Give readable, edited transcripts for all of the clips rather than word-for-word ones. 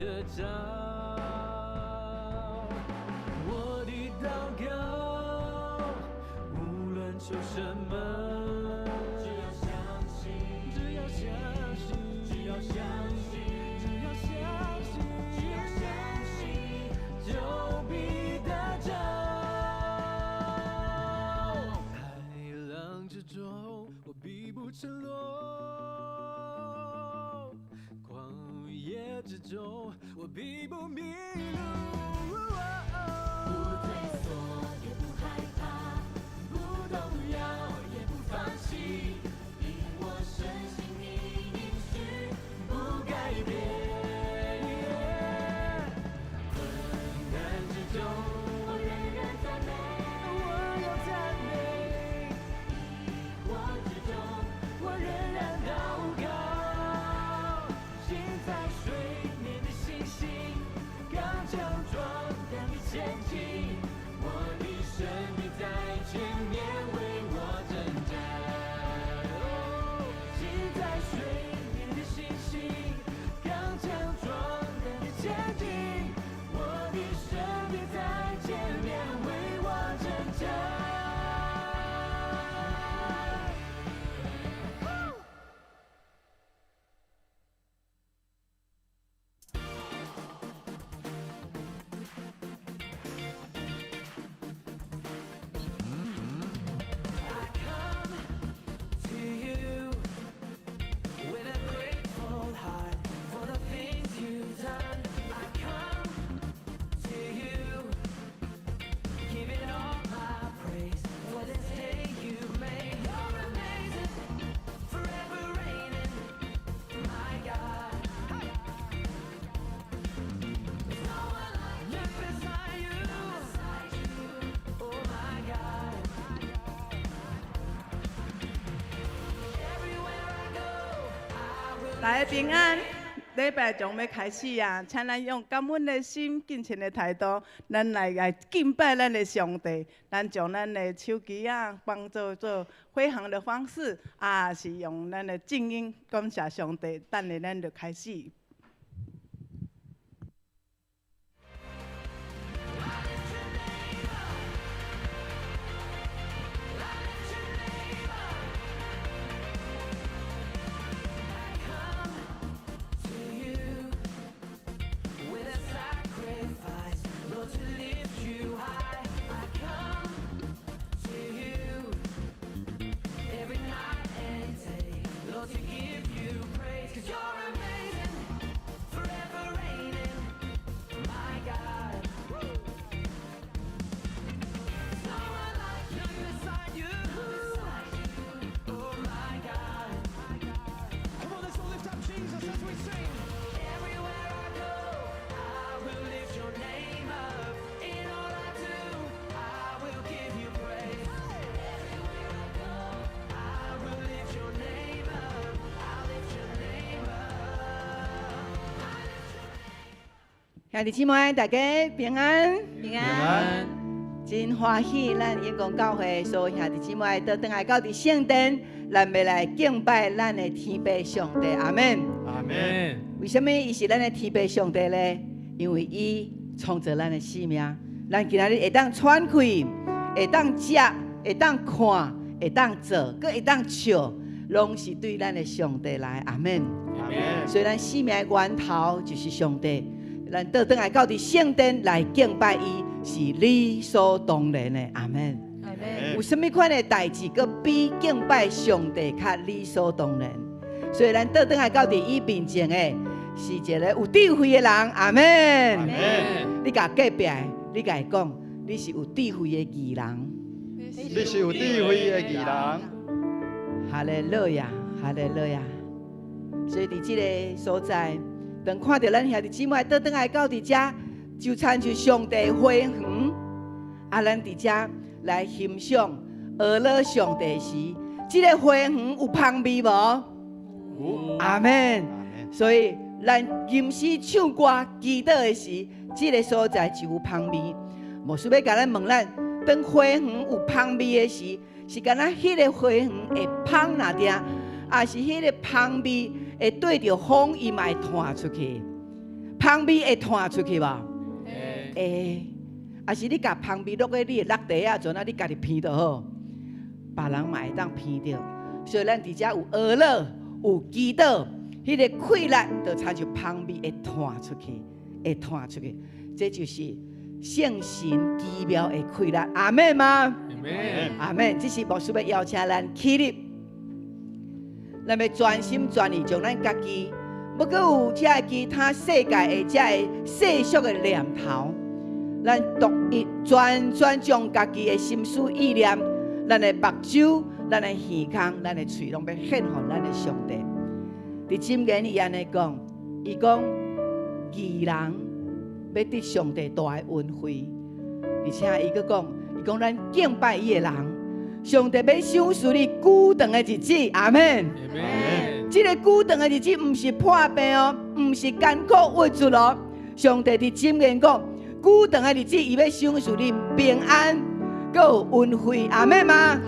得著。我的禱告，無論求什麼，只要相信，只要相信，只要相信，只要相信，只要相信，就必得著。海浪之中，我必不沉落；曠野之中，我必不迷路。不退縮，也不害怕，不動搖，也不放棄，因我深信你應許不改變。困難之中，我仍然讚美，我要讚美。疑惑之中，我仍然禱告。行在水面的信心，剛強壯膽地前進。我的神必在前面為我征戰。行在水面的信心，剛強壯膽地前進。我的神必在前面為我征戰。I come to you with a grateful heart for the things you've done. I come to you, giving all my praise for this day you made. You're amazing, forever reigning, my God. There's no one like you beside you, oh my God. Everywhere I go, I will. 大家平安，禮拜將欲開始啊！請咱用感恩的心、敬虔的態度，咱來敬拜咱的上帝。咱將咱的手機啊，當做做飛行的方式，啊，是用咱的靜音感謝上帝。等下咱就開始。 I lift your name up. I lift your name up. I come to you with a sacrifice, Lord, to lift you high. I come to you every night and day, Lord, to give you praise. 'Cause you're amazing, forever reigning, my God. There's no one like you beside you. Oh my God. Come on, let's all lift up Jesus as we sing. Everywhere I go, I will lift your name up. In all I do, I will give you praise. Everywhere I go, I will lift your name up. I lift your name up. I lift your 兄弟姊妹，大家平安。平安。真歡喜，咱永光教會所有兄弟姊妹倒轉來到佇聖殿，咱欲來敬拜咱的天父上帝。阿門。阿門。為啥物伊是咱的天父上帝呢？因為伊創造咱的生命，咱今仔日會當喘氣，會當食，會當看，會當做，閣會當笑，攏是對咱的上帝來。阿門。阿門。所以咱生命的源頭就是上帝。咱倒轉來到佇聖殿來敬拜伊，是理所當然的。阿門。阿門。有啥物款的代誌，閣比敬拜上帝較理所當然？所以咱倒轉來到佇伊面前的，是一个有智慧的人。阿門。阿門。你共隔壁的，你共伊講，你是有智慧的義人。你是有智慧的義人。哈利路亞，哈利路亞。所以佇這个所在，當看著咱兄弟姊妹倒轉來到佇遮，就親像上帝花園，啊，咱佇遮來欣賞、學了上帝時，這个花園有芳味無？有。阿門。阿門。所以咱吟詩唱歌祈禱的時，這个所在就有芳味。牧師欲共咱問咱，當花園有芳味的時，是敢若彼个花園會芳爾爾，抑是彼个芳味會對著風，伊嘛會傳出去？芳味會湠出去無？會。啊是你共芳味落去你的橐袋仔，陣仔你家己鼻就好，別人嘛會當鼻著。所以咱佇遮有哀樂，有祈禱，彼個氣力就親像芳味會湠出去，會湠出去。這就是聖神奇妙的氣力。阿們嗎？阿們。這是牧師欲邀請咱起立，咱欲全心全意將咱家己，無閣有這个其他世界的這个世俗的念頭，咱獨一全全將家己的心思意念，咱的目睭、咱的耳孔、咱的喙，攏欲獻予咱的上帝。佇箴言伊按呢講，伊講義人欲得上帝大的恩惠，而且伊閣講，伊講咱敬拜伊的人，上帝欲賞賜你久長的日子，阿們。這个久長的日子毋是破病哦，毋是艱苦鬱卒哦。上帝佇箴言講，久長的日子，伊欲賞賜你平安，閣有恩惠，阿們嗎？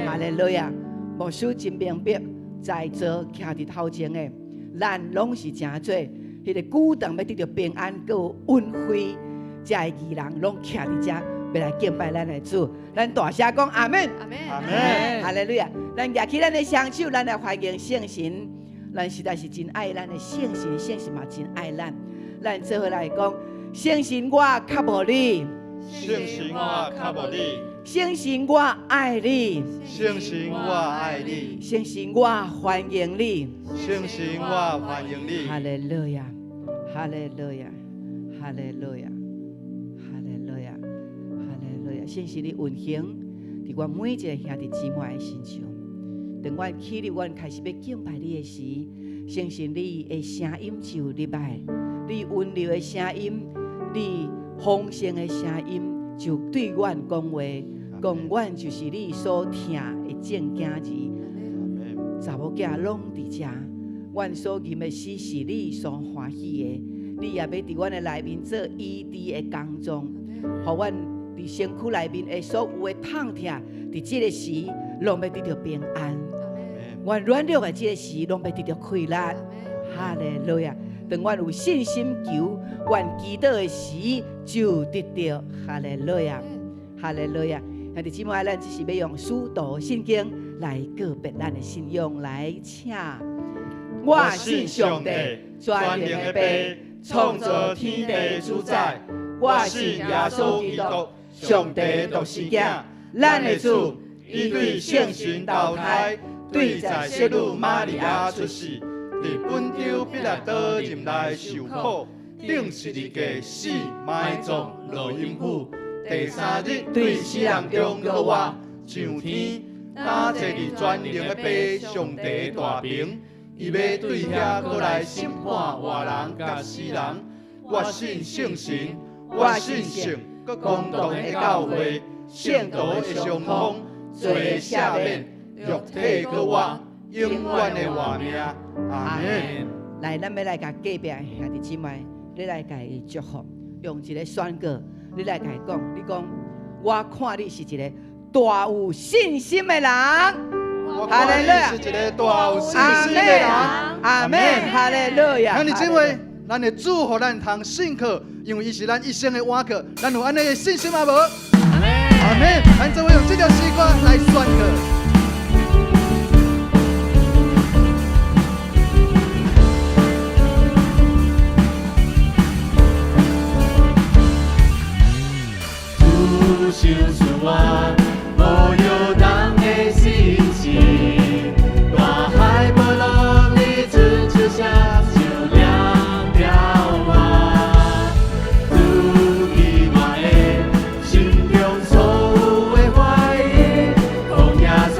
哈利路亞！牧師真明白，在座徛佇頭前的，咱攏是成做彼个久長欲得著平安，閣有恩惠，這个義人攏徛佇遮，欲來敬拜咱的主。咱大聲講阿們。阿們。哈利路亞！咱舉起咱的雙手，咱來歡迎聖神。咱實在是真愛咱的聖神，聖神嘛真愛咱。咱做伙來講，聖神我渴慕你，聖神我渴慕你，聖神我愛你，聖神我愛你，聖神我歡迎你，聖神我歡迎你。哈利路亞，哈利路亞，哈利路亞，哈利路亞，哈利路亞。聖神你運行佇阮每一个兄弟姊妹的身上。當阮起立，阮開始欲敬拜你的時，聖神你的聲音就入來，你溫柔的聲音，你豐盛的聲音，就對阮講話，講阮就是你所疼的正囝兒，查某囝攏佇遮，阮所吟的詩是你所歡喜的，你也欲佇阮的內面做醫治的工作，予阮佇身軀內面的所有的痛疼，佇這个時攏欲得著平安。阮軟弱的這个時，攏欲得著氣力。哈利路亞！當阮有信心求，阮祈禱的時就得著。哈利路亞！哈利路亞！兄弟姊妹，咱這是欲用使徒信經來告別咱的信仰，來請。我信上帝，全能的父，創造天地主宰。我信耶穌基督，上帝獨生囝，咱的主，伊對聖神投胎，對在聖女瑪利亞出世，佇本丟彼拉多任內受苦，釘十字架死埋葬落陰府，第三日對死人中復活，上天，擔坐佇全能的父上帝大爿，伊欲對遐閣來審判活人佮死人。我信聖神，我信聖公同的教會，聖徒的相通，罪的赦免，肉體閣活，永遠的活命。阿們。來，咱欲來共隔壁兄弟姊妹，你來共伊祝福，用一个宣告，你來共伊講，你講，我看你是一个大有信心的人。我看你是一个大有信心的人。阿們，哈利路亞。兄弟姊妹，咱的主予咱通信靠，因為伊是咱一生的倚靠，咱有按呢的信心嗎？無？阿們。咱做伙用這條詩歌來宣告。主賞賜我無搖動的信心，大海波浪你出手聲就掠掉我。除去我的心中所有的懷疑，予耶穌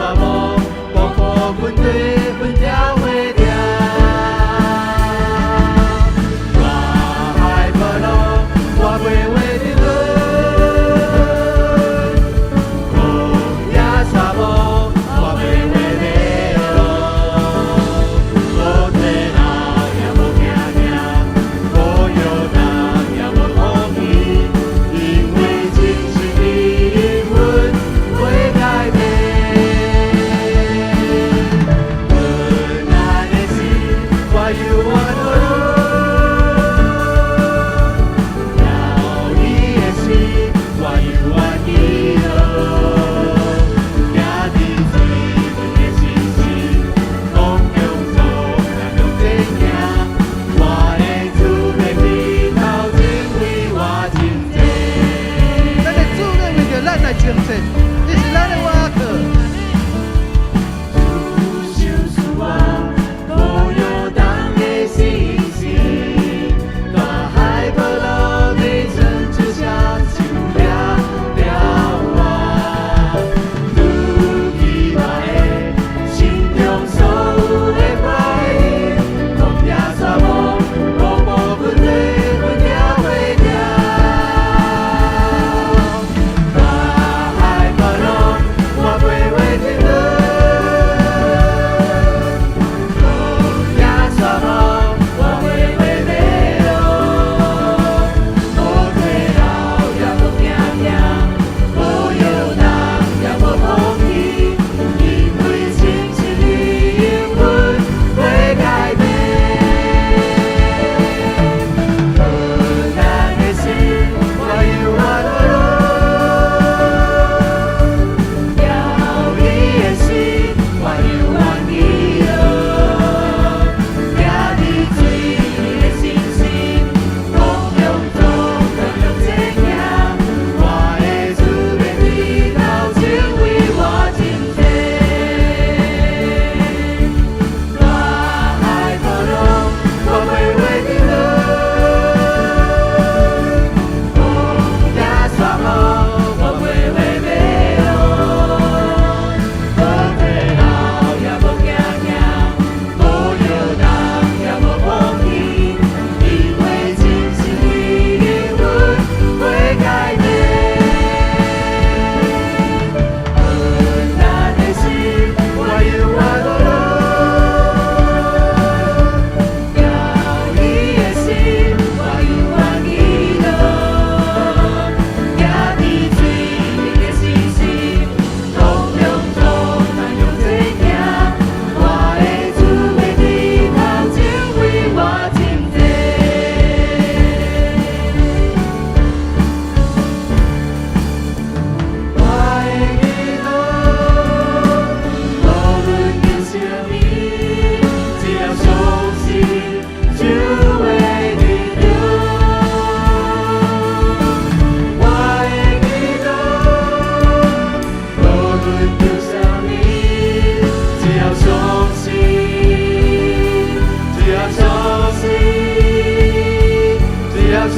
相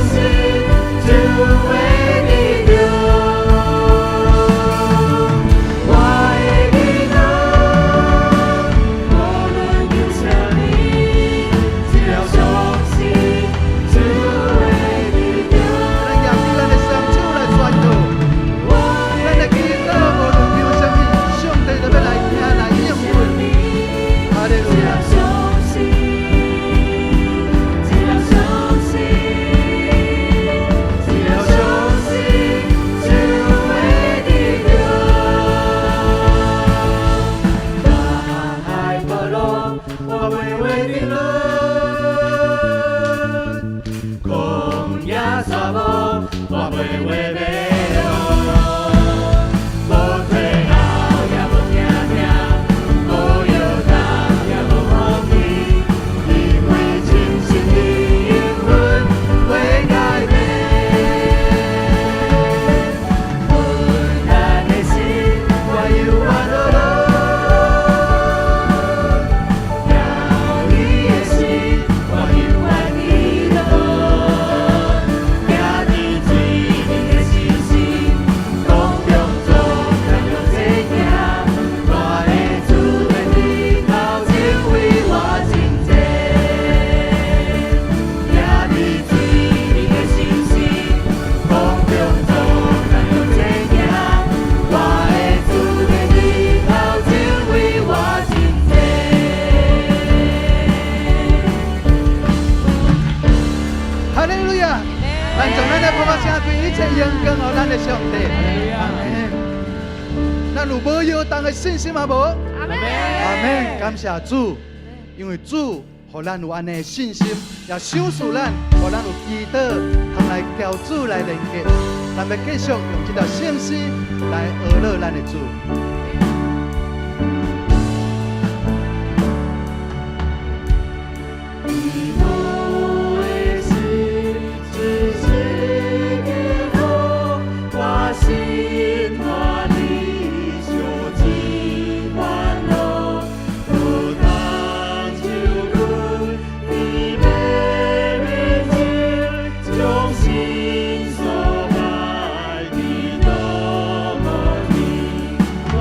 信就會得著。我的祈禱，無論求啥物，只要相信就會得著。咱舉起咱的雙手來宣告，咱的祈禱無論求啥物，上帝都欲來聽來應允。哈利路亞。相信，只要相信，只要相信，就會得著。大海波浪，我袂會沉淪；曠野沙漠，我袂會迷路。無退後也無驚驚，無搖動也無放棄，因為深信你應允袂改變。困難的時，我猶原落落；搖曳的時，我猶原喜樂。行佇水面的信心，光中總通向前行。我的主的日頭前為我前進。行佇水面的信心，光中總通向前行。我的主的日頭前為我前進。哈利路亞！咱將咱的噗拍聲對一切榮光予咱的上帝。阿門。咱有無搖動的信心啊無？阿門。阿門。感謝主，因為主予咱有按呢的信心，也賞賜咱，予咱有祈禱，通來交主來連結。咱欲繼續用這條聖詩來呵咾咱的主。基督的十字架予我心脫離受盡煩惱，無通手阮伫欲面前，將心所愛的都無你，我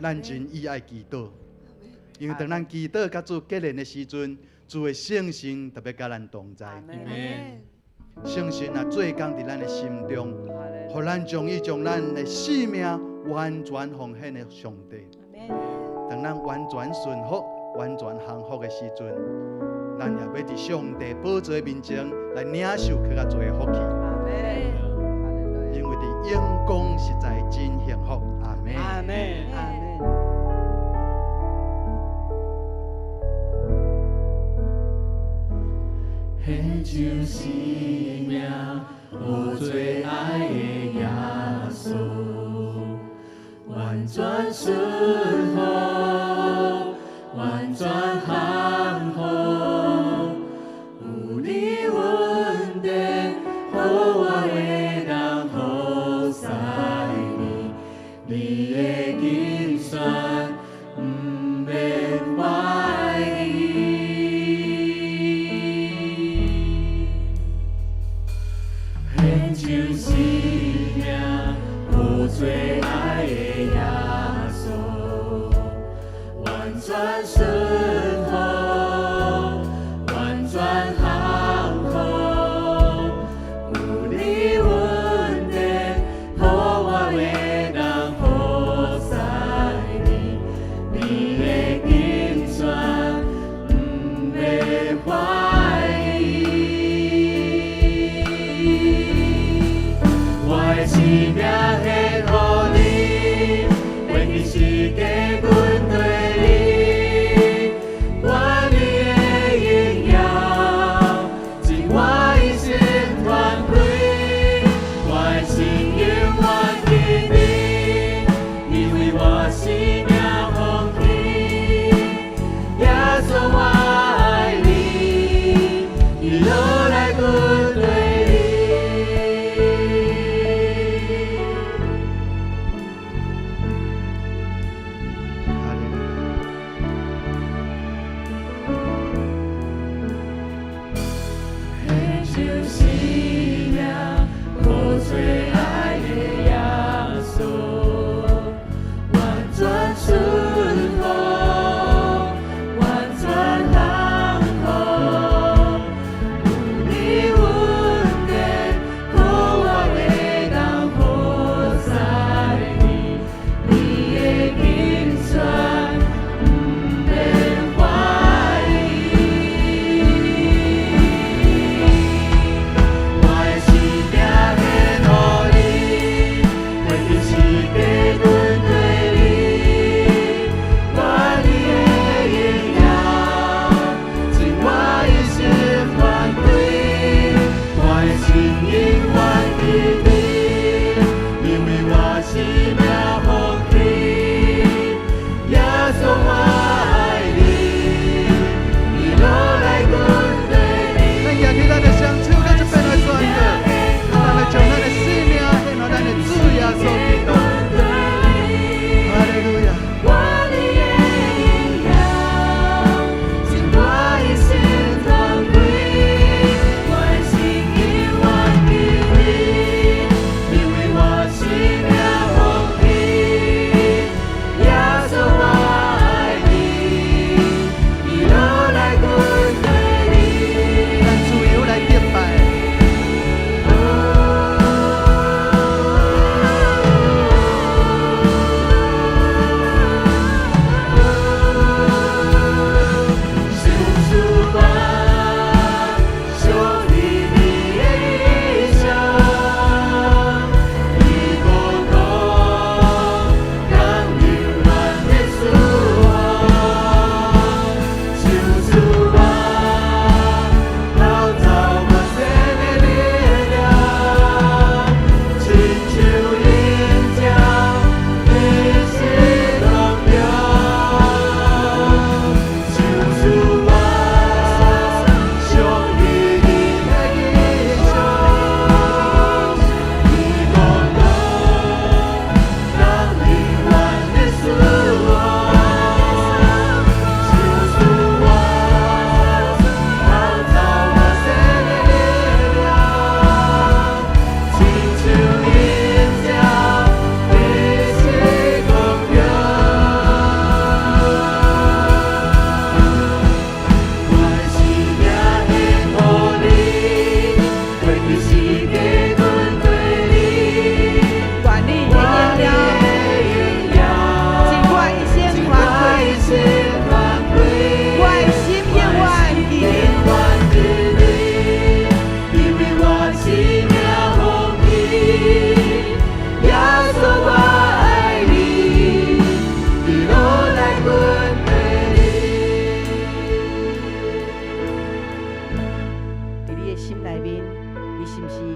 咱真意愛祈禱，因為當咱祈禱佮主結連的時陣，主的聖神特別佮咱同在。聖神啊，做工佇咱的心中，予咱將伊將咱的性命完全奉獻予上帝。當咱完全順服、完全降服的時陣，咱也欲佇上帝寶座面前來領受閣較濟的福氣。因為佇榮光實在真幸福。阿門。阿門。阿門。獻上生命，予最愛的耶穌，完全順服，完全降服，有你恩典，予我會當服侍你，你的敬選毋免懷疑。獻上生命，予最愛的耶穌，完全順服，完全降服，有你恩典，予我會當服侍你，你的敬選毋免懷疑。我的生命獻予你，願意時間跟隨你，願你的榮耀盡我一生傳開，我的心永遠記你，你為我生命奉獻，耶穌我愛你，一路來跟隨你。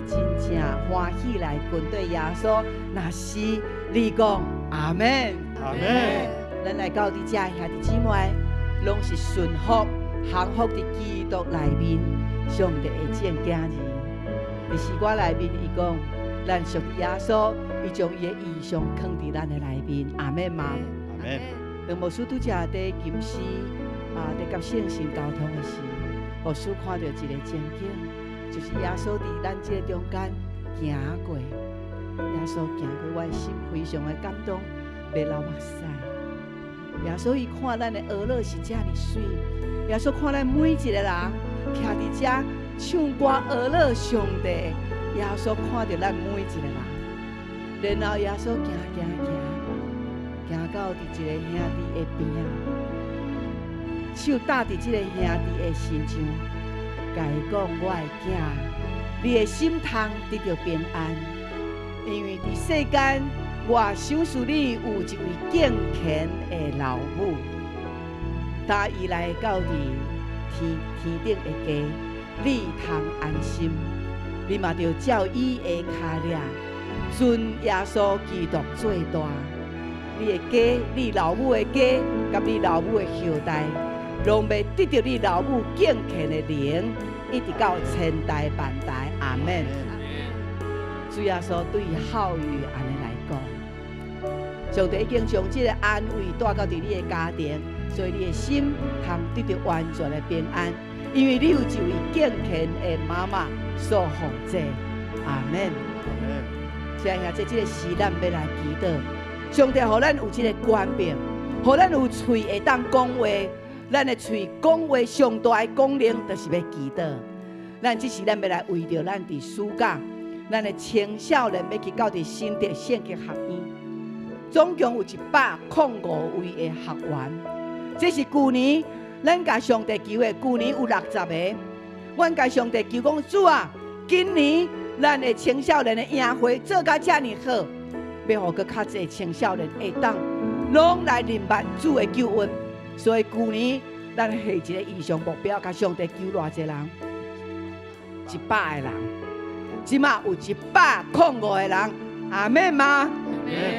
真正歡喜來跟綴耶穌。若是你講阿們，阿們。咱來到佇遮兄弟姊妹，攏是順服、降服佇基督內面，上帝的正囝兒。佇詩歌內面，伊講，咱屬耶穌，伊將伊的異象囥佇咱的內面，阿們嗎？阿們。當牧師拄才佇吟詩啊，佇佮聖神溝通的時，牧師看著一个情景，就是耶穌佇咱這个中間行過，耶穌行過，我的心非常的感動，欲流目屎。耶穌伊看咱的呵咾是遮爾媠，耶穌看咱每一个人徛佇遮唱歌呵咾上帝，耶穌看著咱每一个人，然後耶穌行行行，行到佇一个兄弟的邊仔，手搭佇這个兄弟的身上，共伊講：我的囝，你的心通得著平安，因為佇世間，我賞賜你有一位敬虔的老母，帶伊來到佇天天頂的家，你通安心。你嘛著照伊的跤跡，尊耶穌基督做大。你的家，你老母的家，佮你老母的後代，攏欲得著你老母敬虔的靈，一直到千代萬代。阿們。主耶穌對孝宇按呢來講，上帝已經將這個安慰帶到佇你的家庭，所以你的心通得著完全的平安，因為你有一位敬虔的媽媽所負責。阿們。現在這個時，咱欲來祈禱，上帝予咱有這个權柄，予咱有喙會當講話，咱的喙講話上大的功能，就是欲祈禱。咱這時咱欲來為著咱佇暑假，咱的青少年欲去到佇新竹聖經學院，總共有105位的學員。這是舊年咱共上帝求的，舊年有60個。阮共上帝求講，主啊，今年咱的青少年的營會做甲遮爾好，欲予閣較濟青少年會當攏來認捌主的救恩。所以舊年咱下一个異象目標，共上帝求偌濟人？100個人。這馬有105個人，阿們嗎？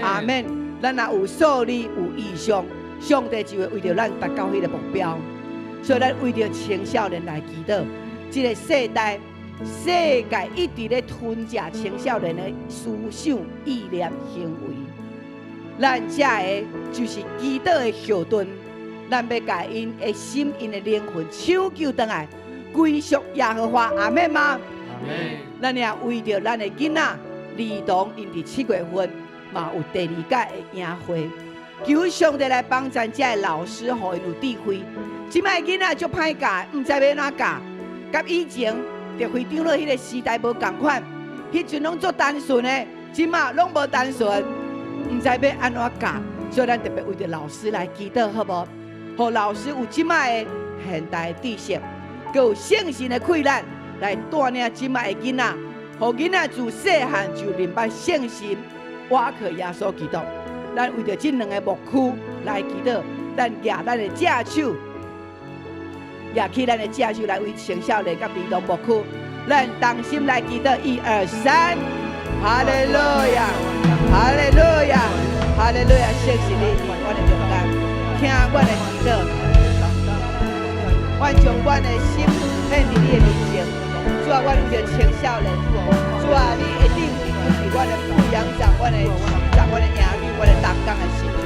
阿們。咱若有數字有異象，上帝就會為著咱達到彼个目標。所以咱為著青少年來祈禱，這个世代世界一直咧吞食青少年的思想、意念、行為。咱這个就是祈禱的後盾，咱欲共𪜶的心、𪜶的靈魂搶救轉來，歸屬耶和華。阿們嗎？咱也為著咱的囡仔兒童，𪜶佇7月份嘛有第二屆的營會，求上帝來幫贊這个老師，予𪜶有智慧。這擺囡仔足歹教，毋知欲按怎教，佮以前特會長老彼个時代無仝款，彼陣攏足單純的，這馬攏無單純，毋知欲按怎教，所以咱特別為著老師來祈禱，好無？予老師有這擺的現代知識，閣有聖神的氣力來帶領這擺的囡仔，予囡仔自細漢就認捌聖神，倚靠耶穌基督。咱為著這兩个牧區來祈禱，咱舉咱的正手，舉起咱的正手來為青少年佮兒童牧區，咱同心來祈禱，一二三，哈利路亞，哈利路亞，哈利路亞！謝謝你，佇阮的中間，聽阮的祈禱，阮將阮的心獻佇你的面前。主啊，阮為著青少年，主啊，你一定是佇阮的副營長、阮的區長、阮的營長、阮的同工的身上，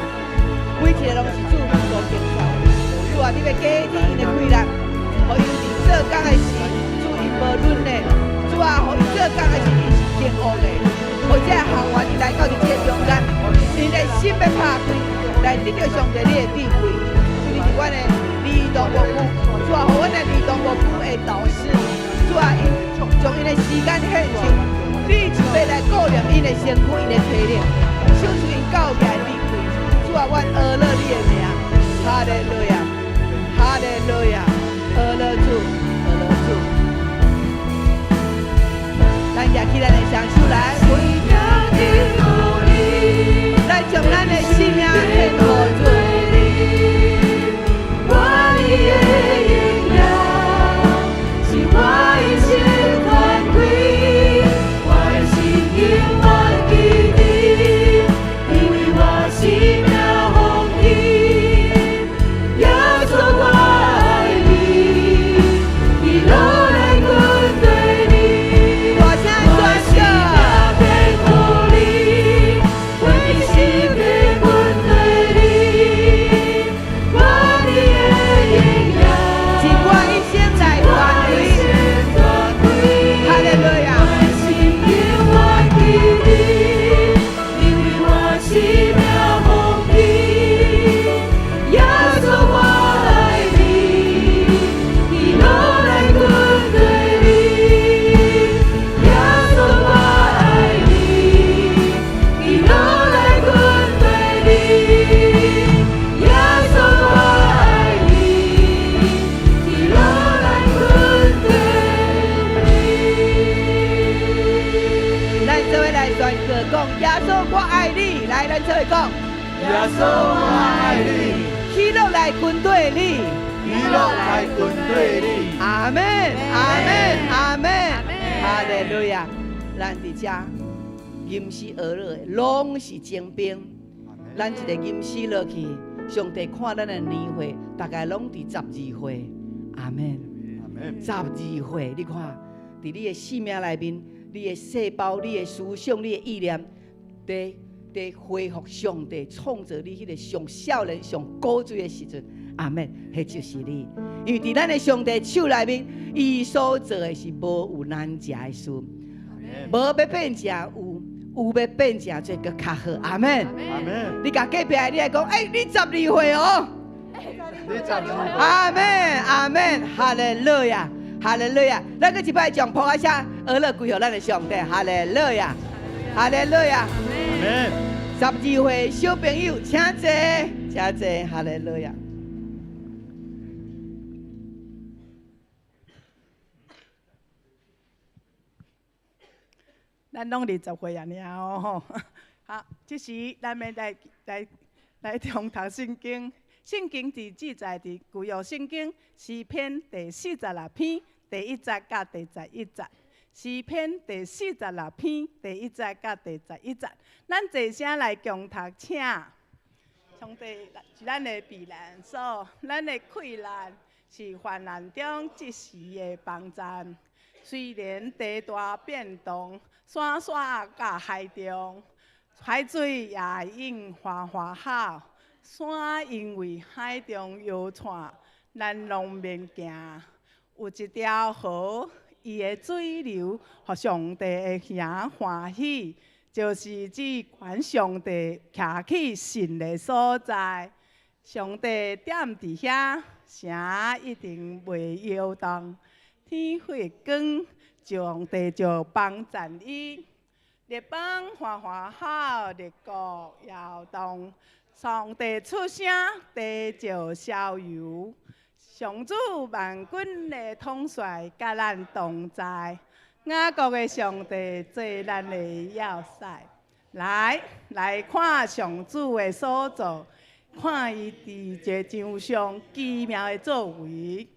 每一个攏是主你所揀選的。主啊，你欲加添𪜶的氣力，予𪜶佇做工的時，主𪜶無忍的。主啊，予𪜶做工的時，𪜶是幸福的。予這个學員𪜶來到佇這個中間，𪜶的心欲拍開，來得著上帝你的智慧。主，你是阮的兒童牧區，主啊，予阮的兒童牧區的導師，主啊，𪜶將𪜶的時間獻上，你就欲來顧念𪜶的身軀、𪜶的體力，賞賜𪜶教育的智慧。主啊，阮呵咾你的名，哈利路亞，哈利路亞，呵咾主，呵咾主。咱舉起咱的雙手來，來將咱的生命獻予主。我的榮耀是我一切權貴，做伙來宣告講，耶穌我愛你，來，咱做伙講，耶穌我愛你，喜樂來跟隨你，喜樂來跟隨你。阿們，阿們，阿們，哈利路亞。咱佇遮吟詩學樂的，攏是精兵。咱一个吟詩落去，上帝看咱的年歲，大概攏佇12歲。阿們，12歲，你看，佇你的生命內面，你的細胞、你的思想、你的意念，佇恢復上帝創造你彼个上少年、上古錐的時陣。阿們，彼就是你。因為佇咱的上帝手內面，伊所做的是無有難成的事，無欲變成有，有欲變成做閣較好。阿們，阿們。你共隔壁的你來講，欸，你十二歲哦。你十二歲。阿們，阿們，哈利路亞，哈利路亞。咱閣一擺將噗仔聲，學樂歸予咱的上帝，哈利路亞，哈利路亞。阿們。12歲小朋友，請坐，請坐，哈利路亞。咱攏20歲啊，爾哦吼。好，這時咱欲來來來重讀聖經。聖經佇記載佇舊約聖經詩篇第46篇第1節佮第11節。詩篇第四十六篇第1節佮第11節。咱齊聲來共讀，請。上帝是咱的避難所，咱的氣力是患難中一時的幫贊。雖然地大變動，山山佮海中，海水也湧嘩嘩吼，山因為海中搖颤，咱攏免驚。有一條河，伊的水流，予上帝的耳歡喜，就是至懸上帝徛起神的所在。上帝踮佇遐，城一定袂搖動。天發光，上帝就幫贊伊。列邦嘩嘩吼，列國搖動。上帝出聲，地就消融。上主萬軍的統帥佮咱同在。雅各的上帝做咱的要塞。來，來看上主的所做，看伊佇這場上奇妙的作為。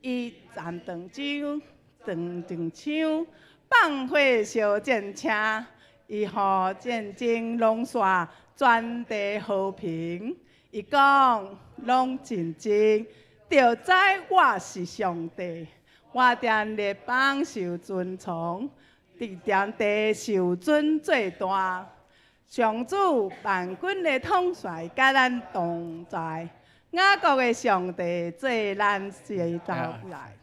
伊斬斷舟，斷斷槍，放火燒戰車，伊予戰爭攏煞，全地和平。伊講攏靜靜，就知我是上帝。我踮列邦受尊崇，佇踮地受尊做大。上主萬軍的統帥佮咱同在。雅各的上帝做咱的頭來。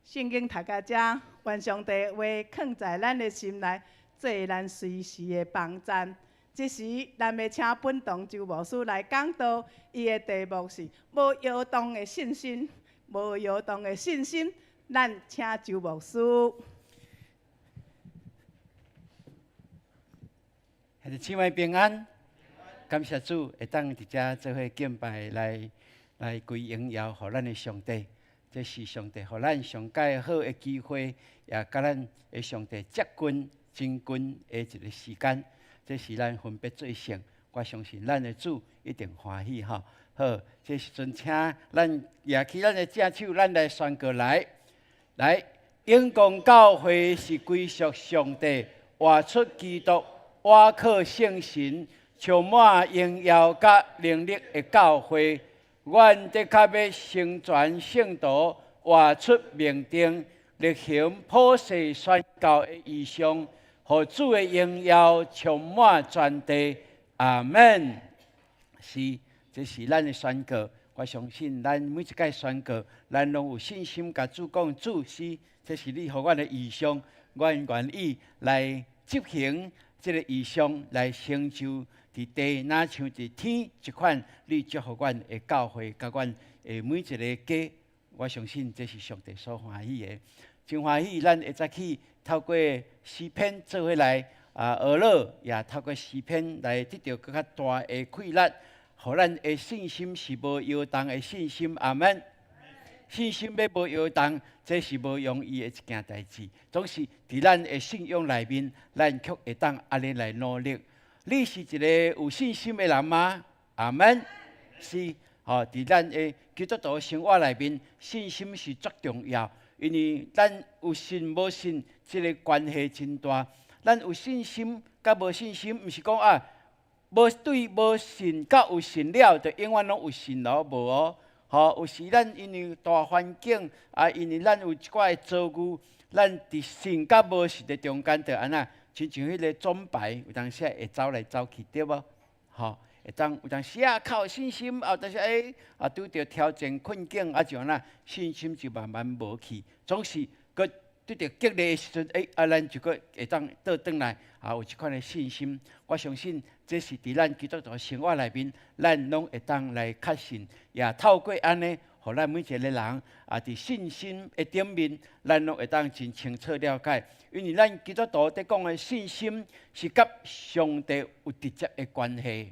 聖經讀到遮，願上帝話囥在咱的心內，做咱隨時的幫贊。這時，咱欲請本堂周牧師來講道，伊的題目是無搖動的信心，無搖動的信心。咱請周牧師。兄弟姊妹平安，感謝主會當佇遮做伙敬拜來來歸榮耀予咱的上帝，這是上帝予咱上蓋好的機會，也佮咱的上帝接近親近的一个時間。這是咱分別做聖，我相信咱的主一定歡喜吼。好，這時陣請咱舉起咱的正手，咱來宣告來，來，永光教會是歸屬上帝，活出基督，倚靠聖神，充滿榮耀佮能力的教會。阮的確欲成全聖徒，活出命定，力行普世宣教的異象，予主的榮耀充滿全地。阿們。是，這是咱的宣告。我相信咱每一擺宣告，咱攏有信心，共主講，主是，這是你予阮的異象，阮願意來執行這个異象，來成就佇地，若像佇天這款，你祝福阮的教會，佮阮的每一个家，我相信這是上帝所歡喜的。真歡喜，咱會早起透過詩篇做伙來啊，學樂，也透過詩篇來得著閣較大的氣力，予咱的信心是無搖動的信心。阿們。信心欲無搖動，這是無容易的一件代誌。總是佇咱的信仰內面，咱卻會當按呢來努力。你是一個有信心的人嗎？阿們。是，吼，佇咱的基督徒生活內面，信心是足重要，因為咱有信無信，這个關係真大。咱有信心佮無信心，毋是講啊，無對無信佮有信了，就永遠攏有信囉，無哦。吼，有時咱因為大環境啊，因為咱有一寡的遭遇，咱佇信佮無信的中間，就按怎，親像彼个鐘擺，有當時會走來走去，對無？吼，會當有當時啊，較有信心，啊，但是欸，啊，拄著挑戰困境，啊，就按怎，信心就慢慢無去，總是閣拄著激勵的時陣，欸，啊，咱就閣會當倒轉來，啊，有這款的信心。我相信這是佇咱基督徒生活內面，咱攏會當來確信，也透過按呢，予咱每一个人啊，佇信心的頂面，咱攏會當真清楚了解。因為咱基督徒佇講的信心是佮上帝有直接的關係。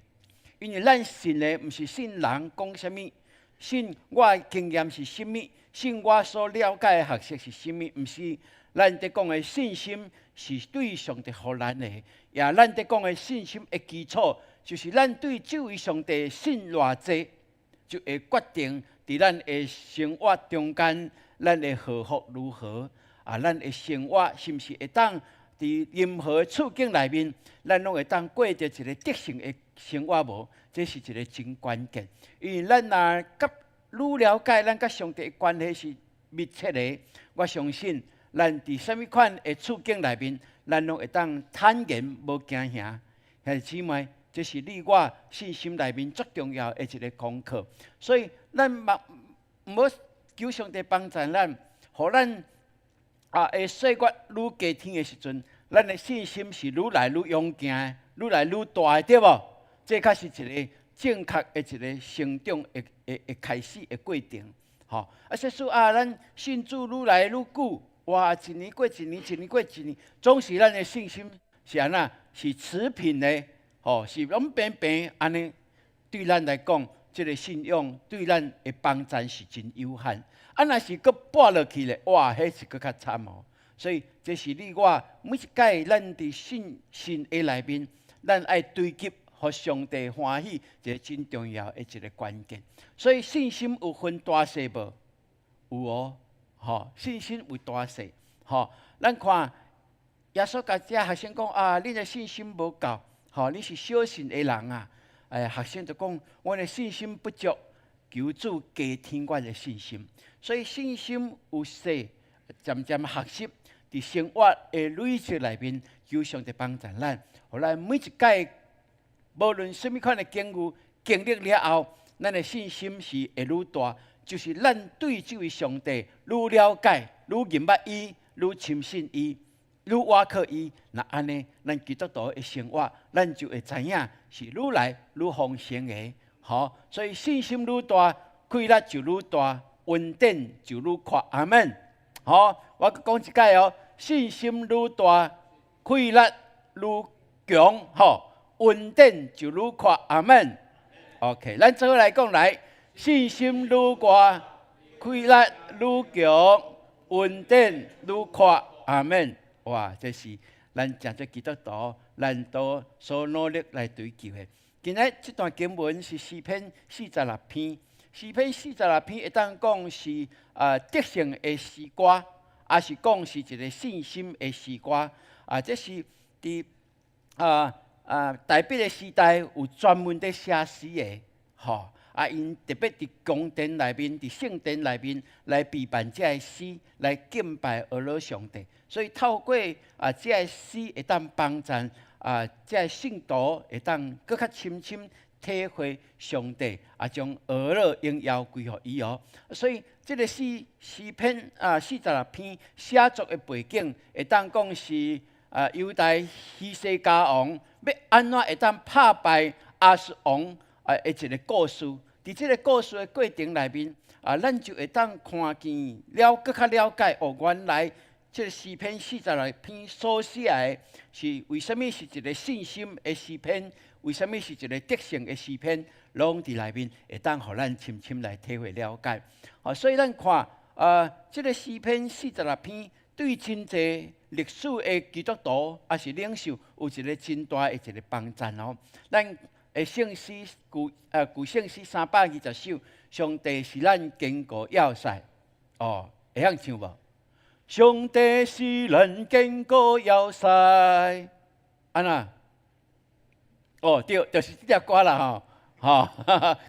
因為咱信的毋是信人講啥物，信我的經驗是啥物，信我所了解的學識是啥物，毋是。咱佇講的信心是對上帝予咱的，也咱佇講的信心的基礎，就是咱對這位上帝信偌濟，就會決定佇咱的生活中間，咱的禍福如何啊？咱的生活是毋是會當佇任何處境內面，咱攏會當過著一个得勝的生活無？這是一个真關鍵，因為咱若佮愈了解咱佮上帝的關係是密切的，我相信，咱佇啥物款的處境內面，咱攏會當坦然無驚嚇。兄弟姊妹，這是你我信心內面足重要的一个功課。所以，咱嘛毋好求上帝幫助咱，予咱啊的歲月愈加添的時陣，咱的信心是愈來愈勇健，愈來愈大的，對無？這才是一个正確的一个成長的開始的過程。吼，啊，說說啊，咱信主愈來愈久。哇！一年過一年，一年過一年，總是咱的信心是按怎？是持平的，吼，是攏平平按呢。對咱來講，這个信仰對咱的幫助是真有限。啊，若是閣跌落去咧，哇，彼是閣較慘哦。所以，這是你我每一擺咱佇信心的內面，咱愛追求予上帝歡喜，一个真重要的一个關鍵。所以，信心有分大細無？有哦。吼，信心有大細，吼，咱看耶穌共這學生講啊，恁的信心無夠，吼，你是小信的人啊。哎，學生就講，阮的信心不足，求主加添阮的信心。所以信心有細，漸漸學習，佇生活的累積內面，求上帝幫助咱，予咱每一擺無論啥物款的境遇經歷了後，咱的信心是會愈大。就是咱對這位上帝愈了解、愈認捌伊、愈深信伊、愈倚靠伊，若按呢，咱基督徒的生活，咱就會知影是愈來愈豐盛的。吼，所以信心愈大，氣力就愈大，恩典就愈闊。阿們。吼，我閣講一擺哦，信心愈大，氣力愈強，吼，恩典就愈闊。阿們。OK，咱做伙來講來。信心愈大，氣力愈強，恩典愈闊。阿們。哇，這是咱誠濟基督徒，咱都所努力來追求的。今日這段經文是詩篇四十六篇，詩篇四十六篇會當講是啊得勝的詩歌，抑是講是一个信心的詩歌。啊，這是佇大衛的時代有專門佇寫詩的，吼。啊，𪜶特別佇宮殿內面、佇聖殿內面來備辦這个詩，來敬拜阿羅上帝。所以透過啊，這个詩會當幫助啊，這个信徒會當閣較深深體會上帝啊，將阿羅榮耀歸予伊哦。所以這个詩詩篇啊，四十六篇寫作的背景，會當講是啊，猶大希西家王欲按怎會當拍敗亞述王啊的一个故事。佇這个故事的過程內面，啊，咱就會當看見了，閣較了解哦，原來這个詩篇四十六篇所寫的是為啥物是一个信心的詩篇？為啥物是一个得勝的詩篇？攏佇內面會當予咱深深來體會了解。好，所以咱看，這个詩篇四十六篇對真濟歷史的基督徒抑是領袖有一个真大的一个幫贊哦。咱的聖詩舊聖詩320首，上帝是咱堅固要塞，哦，會曉唱無？上帝是咱堅固要塞，按怎？哦，對，就是這條歌啦吼，吼，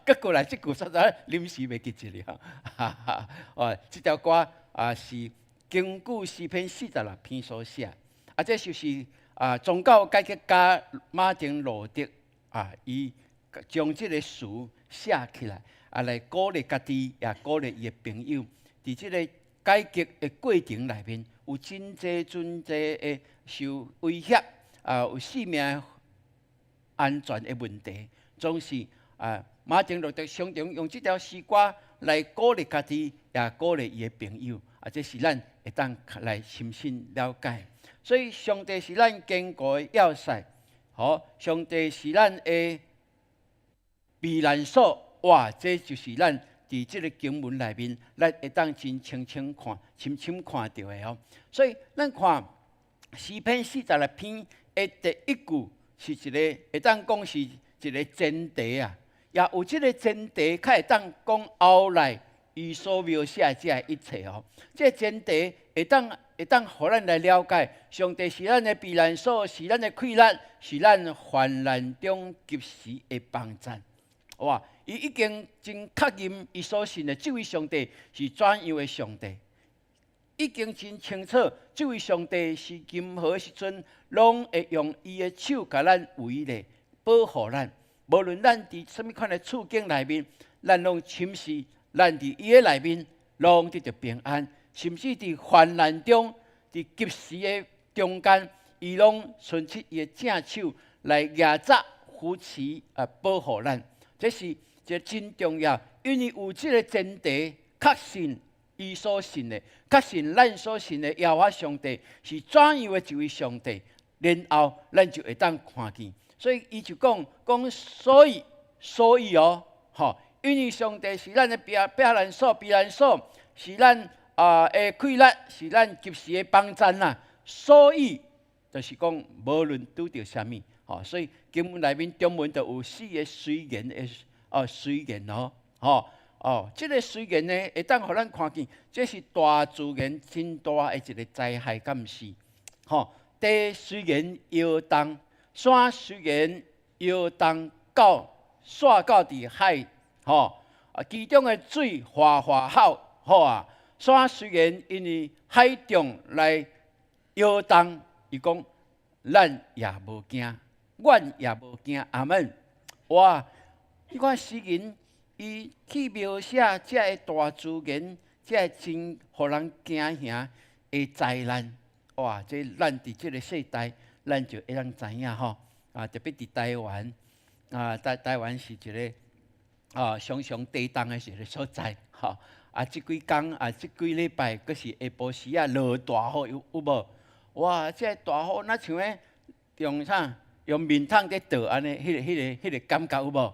閣過來這句實在臨時袂記一下，哈哈，哦，這條歌啊是根據詩篇四十六篇所寫，啊，這就是啊宗教改革家馬丁路德啊，伊將這个詞寫起來，啊，來鼓勵家己，也鼓勵伊的朋友，佇這个改革的過程內面，有真濟真濟的受威脅，啊，有性命安全的問題，總是啊，馬丁路德常常用這條詩歌來鼓勵家己，也鼓勵伊的朋友，啊，這是咱會當來深信了解。所以，上帝是咱堅固的要塞，好，上帝是咱的避難所，哇，這就是咱佇這个經文內面，咱會當真清清看、深深看著的哦。所以，咱看詩篇四十六篇的第一句是一个會當講是一个前提啊，也有這个前提，才會當講後來伊所描寫這一切哦。這个前提會當予咱來了解，上帝是咱的避難所，是咱的氣力，是咱患難中及時的幫贊。哇！伊已經真確認伊所信的這位上帝是怎樣的上帝，已經真清楚，這位上帝是任何時陣攏會用伊的手共咱圍咧保護咱。無論咱佇啥物款的處境內面，咱攏深信咱佇伊的內面攏得著平安，甚至佇患難中、佇急時的中間，伊攏伸出伊的正手來蜈紮、扶持啊，保護咱。這是一个真重要，因為有這个前提，確信伊所信的，確信咱所信的耶和華上帝是怎樣的一位上帝，然後咱就會當看見。所以伊就講講，所以哦，吼，因為上帝是咱的避難所，是咱啊的氣力，是咱及時的幫贊啦。所以就是講，無論拄著啥物，吼，所以經文內面中文就有四个雖然的哦，雖然哦，吼哦，這个雖然呢，會當予咱看見，這是大自然真大的一个災害，敢毋是？吼，地雖然搖動，山雖然搖動到紲到佇海，吼啊，其中的水嘩嘩吼，好啊，山雖然因為海漲來搖動，伊講咱也無驚，阮也無驚，阿門。哇！你看詩人，伊去描寫這个大自然，這个真予人驚嚇的災難。哇！這咱佇這个世代，咱就會當知影吼。啊，特別佇台灣，啊，台灣是一个啊，常常地動的一个所在，吼。啊，這幾工啊，這幾禮拜，閣是下晡時啊，落大雨有無？哇！這个大雨若像咧用啥？用面桶佇倒按呢？彼个感覺有無？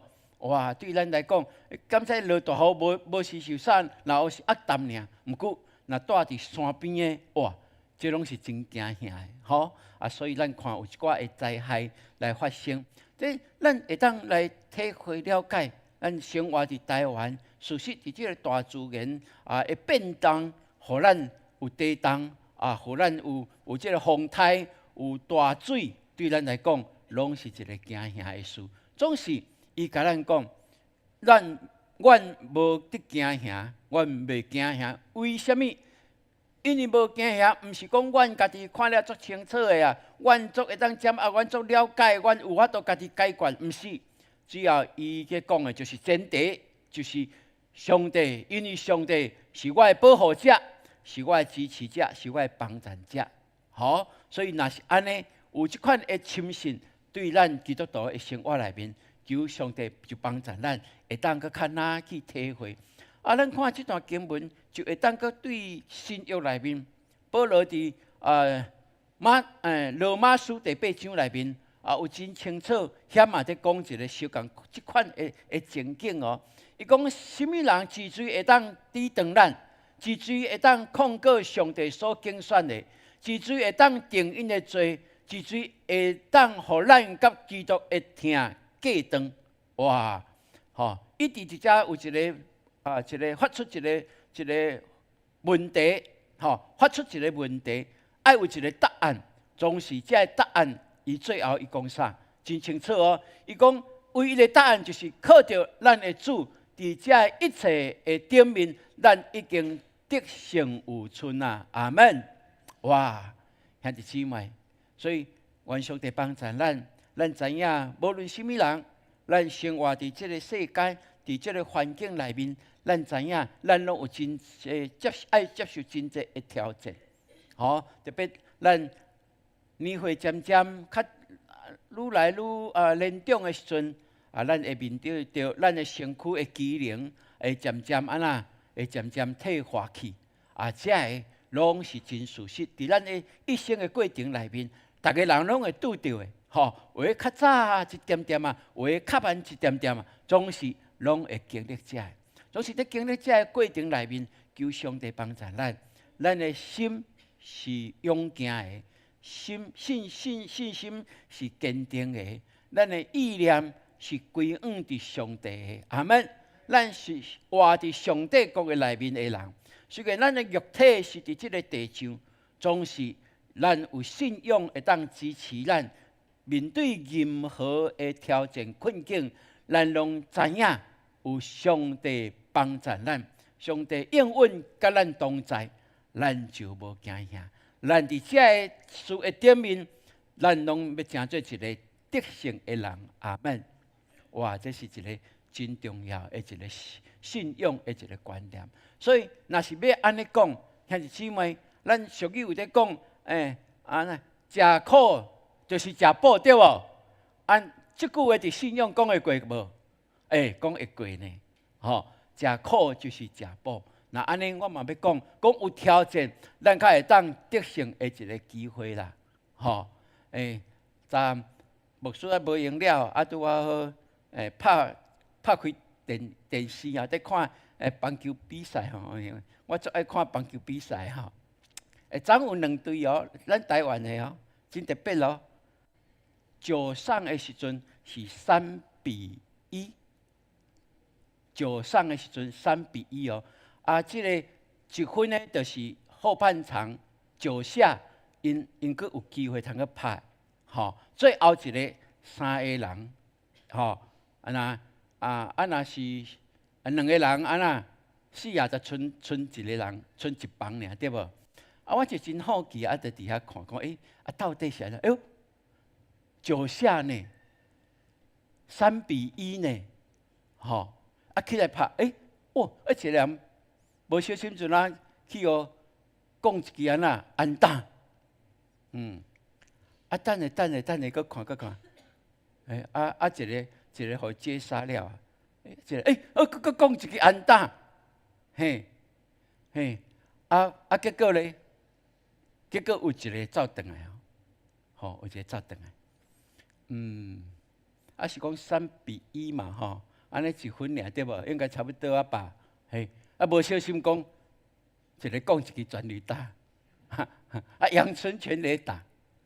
哇！對咱來講，敢若落大雨無是受啥，若是壓淡爾。毋過若住佇山邊的，哇！這攏是真驚嚇的，吼！啊，所以咱看有一寡的災害來發生，這咱會當來體會了解，咱生活佇台灣，事實佇這个大自然啊的變動，予咱有地動啊，予咱有這个風颱，有大水，對咱來講，攏是一个驚嚇的事。總是伊共咱講，咱阮無得驚嚇，阮袂驚嚇。為啥物？因為無驚嚇，毋是講阮家己看了足清楚的啊，阮足會當掌握，阮足了解，阮有法度家己解決，毋是。主要伊咧講的就是前提，就是上帝，因為上帝是我的保護者，是我的支持者，是我的幫贊者。好，所以若是按呢，有這款的深信，對咱基督徒的生活內面，求上帝就幫助咱，會當閣較若去體會。啊，咱看這段經文，就會當閣對新約內面，保羅佇啊馬誒羅馬書第八章內面啊，有真清楚，遐嘛佇講一个相仝這款的的情景哦。伊講啥物人之罪會當抵擋咱，之罪會當控告上帝所揀選的，之罪會當定𪜶的罪，之罪會當予咱佮基督的疼隔斷。哇！吼，伊佇這遮有一个啊，一个發出一个一个問題，吼，發出一個問題，愛有一個答案。總是這个答案，伊最後伊講啥？真清楚哦。伊講唯一的答案就是靠著咱的主，佇這一切的頂面，咱已經得勝有剩啊！阿門。哇，兄弟姊妹，所以願上帝幫助咱，咱知影無論啥物人，咱生活佇這个世界，佇這個環境內面，咱知影，咱攏有真濟接愛接受真濟的挑戰，吼，特別咱年歲漸漸較愈來愈啊年長的時陣，啊，咱會面對著咱的身軀的機能會漸漸按怎，會漸漸退化去，啊，這个攏是真事實。佇咱的一生的過程內面，逐个人攏會拄著的，吼，有的較早一點點啊，有的較慢一點點啊，總是攏會經歷這个。總是佇經歷這个過程內面，求上帝幫助咱，咱的心是勇健的，心信信信心是堅定的，咱的意念是歸向佇上帝的。阿門。咱是活佇上帝國的內面的人，雖然咱的肉體是佇這个地上，總是咱有信仰會當支持咱面對任何的挑戰困境，咱攏知影有上帝幫助咱，上帝永遠佮咱同在，咱就無驚嚇。咱佇這个事的頂面，咱攏欲成做一个得勝的人。阿門。哇，這是一个真重要的一个信仰的一个觀念。所以，若是欲按呢講，兄弟姊妹，咱俗語有咧講，欸，按呢，食苦就是食補，對無？按這句話佇信仰講會過無？欸，講會過呢。吼，食苦就是食補。若按呢，我嘛欲講，講有挑戰，咱較會當得勝的一个機會啦。吼，欸，昨牧師啊無閒了，啊拄仔好，欸，拍拍開電電視啊，佇看欸棒球比賽吼，我足愛看棒球比賽吼。欸，昨有兩隊哦，咱台灣的哦，真特別哦。九上的時陣是3比1，九上的時陣三比一哦。啊，這個一分呢，就是後半場九下，𪜶𪜶閣有機會通去拍，吼。最後一个三个人，吼，啊若啊啊若是兩個人，啊若四也才賰賰一个人，賰一棒爾，對無？啊，我就真好奇，啊，就佇遐看講，欸，啊到底是按怎？哎喲，九下呢，3比1呢，吼，啊起來拍，欸，哇，啊一個人無小心陣啊，去予講一支按怎安打，啊等下等下等下，閣看閣看，欸啊啊一个一个予接殺了，一個欸，啊閣閣講一支安打，嘿，嘿，啊啊結果咧，結果有一个走轉來哦，吼，有一个走轉來，啊是講三比一嘛，吼，按呢一分爾對無？應該差不多啊吧，嘿，啊無小心講，一个講一支全壘打，啊陽春全壘打，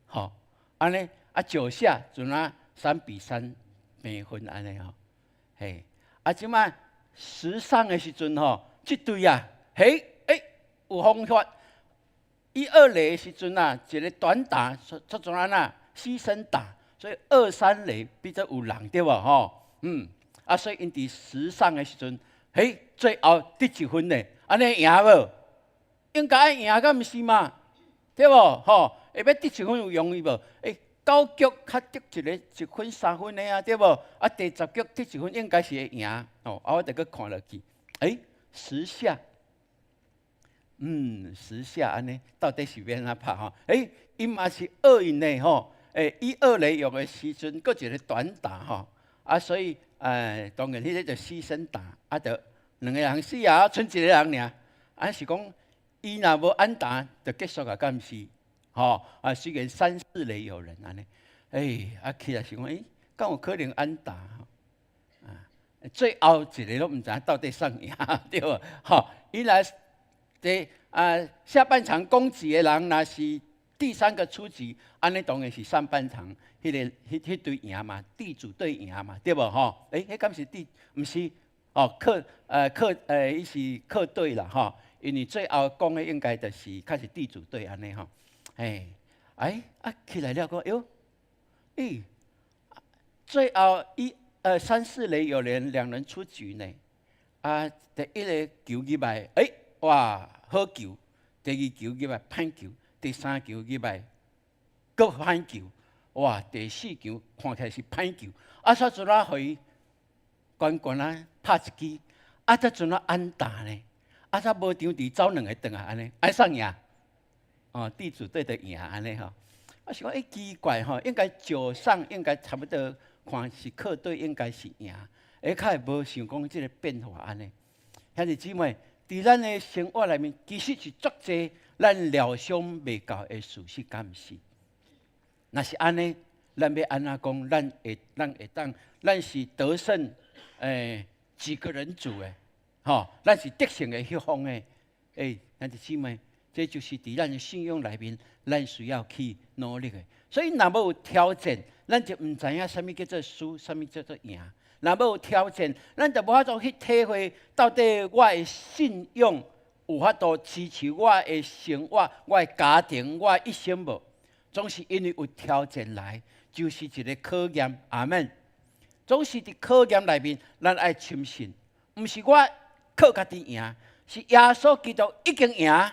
吼，按呢啊九下陣啊3比3平分按呢吼，嘿，啊這擺十上的時陣吼，這隊啊，嘿，欸，有方法，一二壘的時陣啊，一个短打，出出怎按怎，犧牲打，所以二三壘變做有人對無吼？啊，所以𪜶佇十上的時陣，嘿，最後得一分咧，按呢贏無？應該愛贏，敢毋是嘛？對無？吼，會欲得一分有容易無？欸，九局較得一个一分三分的啊，對無？啊，第十局得一分應該是會贏，哦，啊，我就閣看落去，欸，十下，十下按呢，到底是欲按怎拍吼？欸，伊嘛是厄運呢吼，欸，一二壘用的時陣，閣一个短打吼，啊，所以，當然彼个就犧牲打，啊，就兩个人死啊，賰一个人爾，啊是講。伊若無安打，就結束啊，敢是？吼啊，雖然三四壘有人按呢，欸，啊起來想講，欸，敢有可能安打？啊，最後一个攏毋知影到底啥贏，對無？吼，伊若這啊下半場攻擊的人，若是第三個出局，按呢當然是上半場彼个彼彼隊贏嘛，地主隊贏嘛，對無？吼，欸，彼敢是地？毋是，哦，客呃客呃，伊是客隊啦，吼，因為最後講的應該就是較是地主隊按呢吼。欸，哎，啊起來了講，喲，欸，最後一三四壘有人兩人出局呢，啊，第一个球入來，欸，哇，好球！第二球入來歹球，第三球入來閣歹球，哇，第四球看起來是歹球，啊，煞陣仔予伊懸懸啊拍一支，啊，才陣仔安打呢？啊，煞無場地走兩个轉來按呢，按啥贏？哦，地主隊的贏按呢吼，我是講欸奇怪吼，應該9上應該差不多看是客隊應該是贏，欸，較會無想講這个變化按呢。兄弟姊妹，佇咱的生活內面，其實是足濟咱料想袂到的事實，敢毋是？若是按呢，咱欲按怎講？咱會當，咱是得勝，欸，幾個人組的，吼，咱是得勝的彼方的，欸，兄弟姊妹。這就是佇咱的信仰內面，咱需要去努力的。所以，若無有挑戰，咱就毋知影啥物叫做輸，啥物叫做贏。若無有挑戰，咱就無法度去體會到底我的信仰有法度支持我的生活、我的家庭、我的一生無？總是因為有挑戰來，就是一个考驗。阿門。總是佇考驗內面，咱愛深信，毋是我靠家己贏，是耶穌基督已經贏。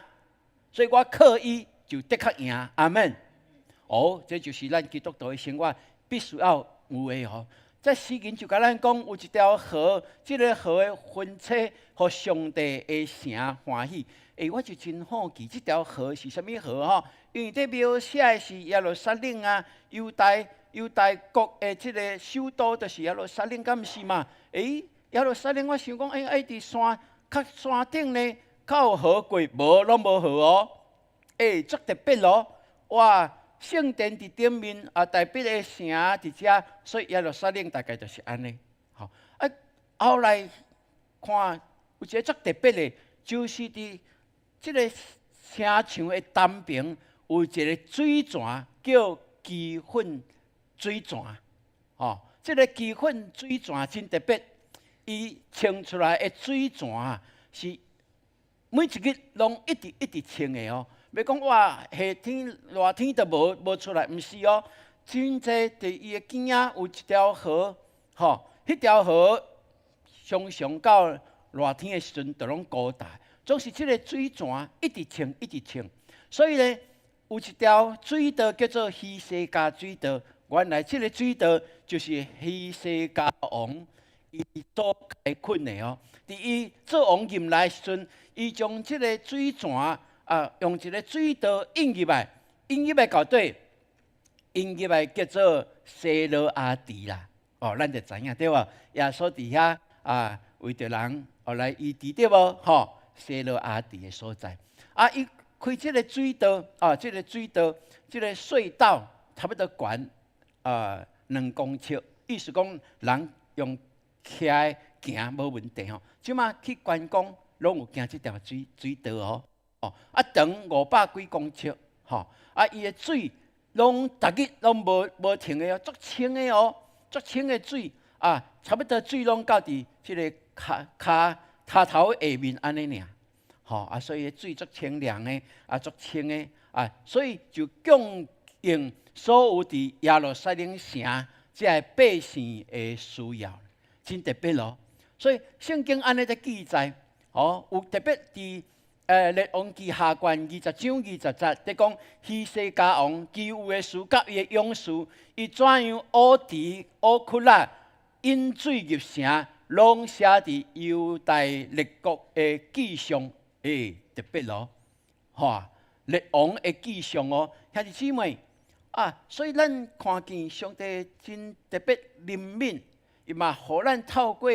所以我靠伊就的確贏，阿門。哦，這就是咱基督徒的生活必須要有的哦。這詩經就共咱講，有一條河，這个河的分叉，予上帝的城歡喜。欸，我就真好奇，這條河是啥物河吼？因為這描寫的是耶路撒冷啊，猶大國的這个首都就是耶路撒冷，敢毋是嘛？欸，耶路撒冷，我想講，欸，愛佇山較山頂呢，較有河過，無，攏無河哦。欸，足特別咯！哇，聖殿佇頂面啊，大衛的城佇遮，所以耶路撒冷大概就是按呢。吼，啊，後來看有一个足特別的，就是佇這个城牆的東邊有一个水泉，叫基訓水泉。吼，這个基訓水泉真特別，伊清出來的水泉啊，是每一日攏一直一直清的哦。欲講哇，夏天熱天就無出來，毋是哦。真濟佇伊的邊仔有一條河，吼，彼條河常常到熱天的時陣就攏乾焦，總是這个水泉一直清，一直清。所以呢，有一條水道叫做希西家水道。原來這个水道就是希西家王伊所開墾的哦。佇伊做王任內時陣，伊將這个水泉啊，用一个水道引入來，引入來到底，引入來叫做西羅亞池啦。哦，咱就知影對無？耶穌佇遐啊，為著人予來醫治對無？吼，西羅亞池的所在。啊，伊開這个水道啊，這个水道，這个隧道差不多懸啊2公尺，意思講人用騎行無問題吼。這馬去觀光攏有行這條水道哦。哦，啊長500幾公尺，吼，啊伊的水攏逐日攏無停的哦，足清的哦，足清的水啊，差不多水攏到佇這个跤跤跤頭下面按呢爾，吼啊，所以水足清涼的，啊足清的，啊，所以就供應所有佇耶路撒冷城這个百姓的需要，真特別咯。所以聖經按呢咧記載，哦，有特別佇列王記下卷20章20節，佇講希西家王其餘的事佮伊的勇士，伊怎樣挖池挖窟仔引水入城，攏寫佇猶大列國的記上，欸，特別咯，吼，列王的記上哦，兄弟姊妹啊，所以咱看見上帝真特別憐憫，伊嘛予咱透過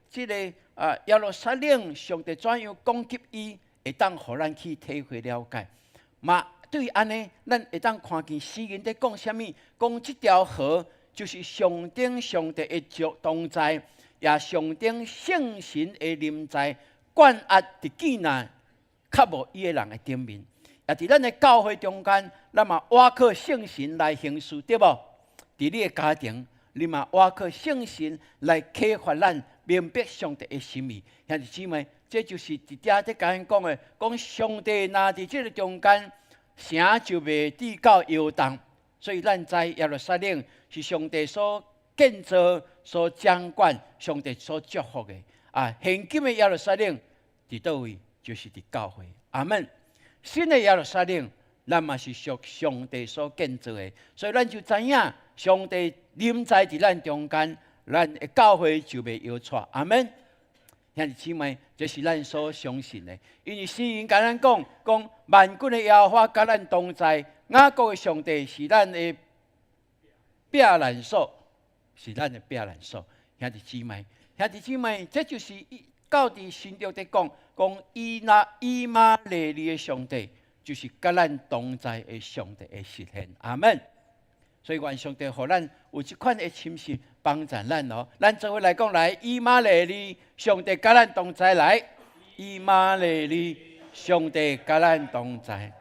這个啊耶路撒冷，上帝怎樣供給伊，會會當予咱去體會了解。嘛，對按呢，咱會當看見詩人佇講啥物？講這條河就是上頂上帝的同在，也上頂聖神的臨在，灌壓佇見難較無伊的人的頂面。也佇咱的教會中間，咱嘛倚靠聖神來行事，對無？佇你的家庭，你嘛倚靠聖神來啟發咱明白上帝的心意。兄弟姊妹，這就是佇遮佇共𪜶講的，講上帝若佇這个中間，城就袂致到搖動。所以咱知耶路撒冷是上帝所建造、所掌管、上帝所祝福的。啊，現今的耶路撒冷佇佗位？就是佇教會。阿門。新的耶路撒冷，咱嘛是屬上帝所建造的，所以咱就知影上帝臨在佇咱中間，咱的教會就袂搖掣。阿門。兄弟姊妹，這是咱所相信的，因為詩人共咱講，講萬軍的耶和華佮咱同在，雅各的上帝是咱的避難所，是咱的避難所。兄弟姊妹，兄弟姊妹，這就是到佇新約佇講，講以那以馬內利的上帝，就是佮咱同在的上帝的實現。阿門。所以願上帝予咱有這款的深信幫助咱哦。咱做伙來講來，以馬內利，上帝佮咱同在來，以馬內利，上帝佮咱同在。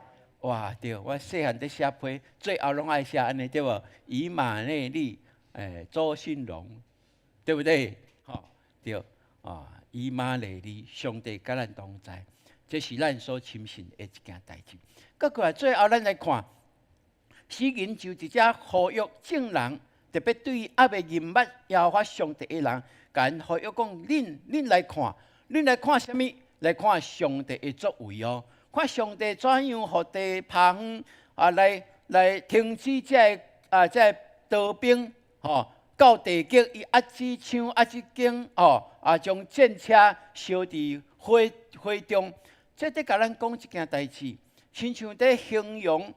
哇，對，我細漢佇寫批，最後攏愛寫按呢對無？以馬內利，周信榮，對不對？吼，對，啊，以馬內利，上帝佮咱同在，這是咱所深信的一件代誌。閣過來，最後咱來看，詩人就佇遮呼籲眾人，特別對猶未認捌耶和華上帝的人，共𪜶呼籲講：恁來看，恁來看啥物？來看上帝的作為哦，看上帝怎樣予地拍昏啊，來停止這个啊，這个刀兵吼，到地極伊壓支槍、壓支弓吼，啊，將戰車燒佇火中。這佇共咱講一件代誌，親像佇形容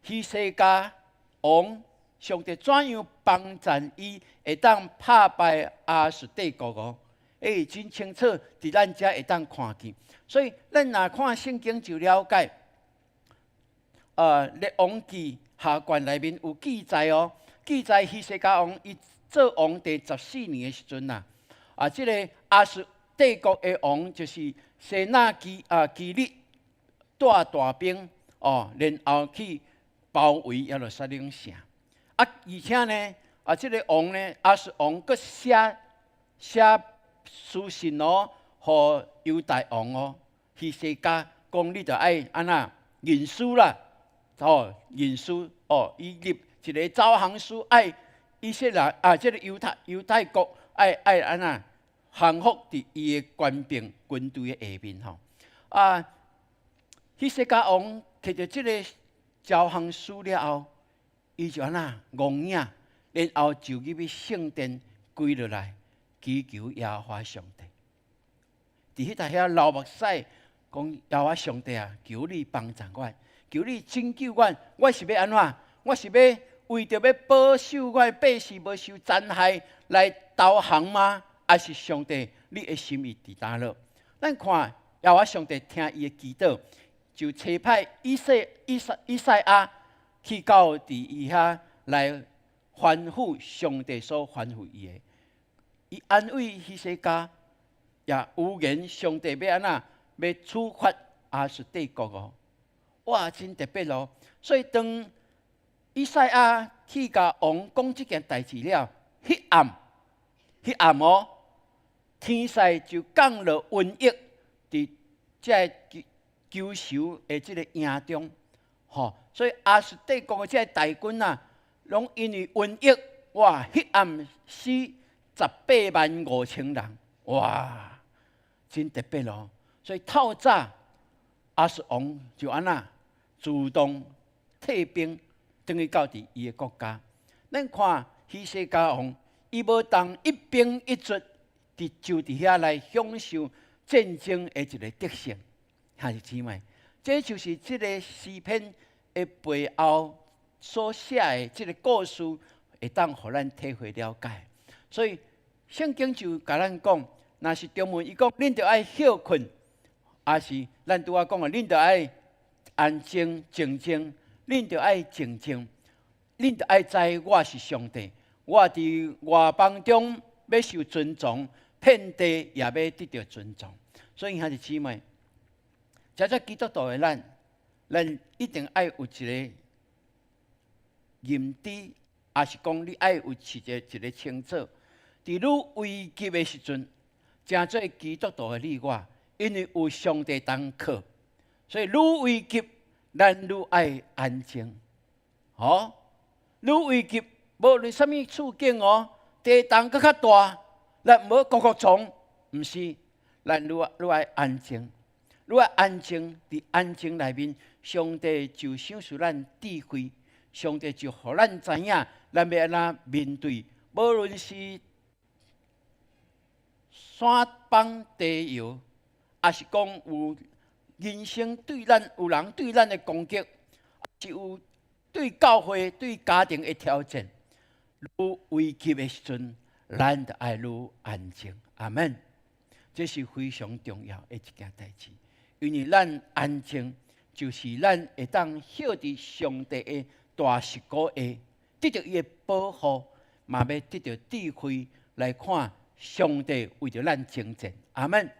希西家王，上帝怎樣幫助伊會當拍敗亞述帝國哦？真清楚，佇咱遮會當看見。所以咱若看聖經就了解，列王紀下卷內面有記載哦，記載希西家王伊做王第14年的時陣啊，啊，這个亞述帝國的王就是西拿基啊基立帶大兵哦，然後去包圍耶路撒冷城。啊，而且呢，啊，這个王呢，亞述王閣寫寫書信哦，予猶大王哦，希西家講你著愛按怎認輸啦，哦，認輸哦，伊立一个招降書，愛以色列啊，這个猶太國愛按怎降服佇伊的權柄軍隊的下面吼。啊，希西家王摕著這个招降書了後，伊就按怎戇影，然後就入去聖殿跪落來祈求耶和華上帝。佇彼搭遐流目屎，講耶和華上帝啊，求你幫助我，求你拯救我。我是欲按怎？我是欲為著欲保守我的百姓無受殘害來投降嗎？抑是上帝，你的心意佇佗落？咱看耶和華上帝聽伊的祈禱，就差派以賽亞去到佇伊遐來吩咐上帝所吩咐伊的，伊安慰希西家，也預言上帝欲按怎，欲處罰亞述帝國哦。哇，真特別哦！所以當以賽亞去共王講這件代誌了，彼暗，彼暗哦，天使就降落瘟疫佇這个求仇的這个營中，吼，所以亞述帝國的這个大軍啊，攏因為瘟疫，哇！彼暗死185,000人，哇！真特別咯。所以透早亞述王就按怎自動退兵，轉去到佇伊的國家。咱看希西家王，伊無當一兵一卒，佇就佇遐來享受戰爭的一个得勝。兄弟姊妹，這就是這个詩篇的背後所寫的這个故事，會當予咱體會了解。所以聖經就共咱講，若是中文伊講，恁著愛歇睏，抑是咱拄仔講的，恁著愛安靜靜靜，恁著愛靜靜，恁著愛知我是上帝，我佇外邦中欲受尊崇，遍地也欲得著尊崇。所以兄弟姊妹，成做基督徒的咱，咱一定愛有一个認知，抑是講你愛有一個清楚。佇愈危急的時陣，成做基督徒的你我，因為有上帝當靠，所以愈危急，咱愈愛安靜。吼，愈危急，無論啥物處境哦，地動閣較大，咱毋好閣閣創，毋是，咱愈愈愛安靜，愈愛安靜。佇安靜內面，上帝就賞賜咱智慧，上帝就予咱知影，咱欲按怎面對，無論是山崩地搖，抑是講有人生對咱有人對咱的攻擊，是有對教會、對家庭的挑戰，愈危急的時陣，咱就愛愈安靜。阿門。這是非常重要的一件代誌，因為咱安靜，就是咱會當歇佇上帝的大肋骨下，得著伊的保護，嘛欲得著智慧來看上帝為著咱征戰。阿門。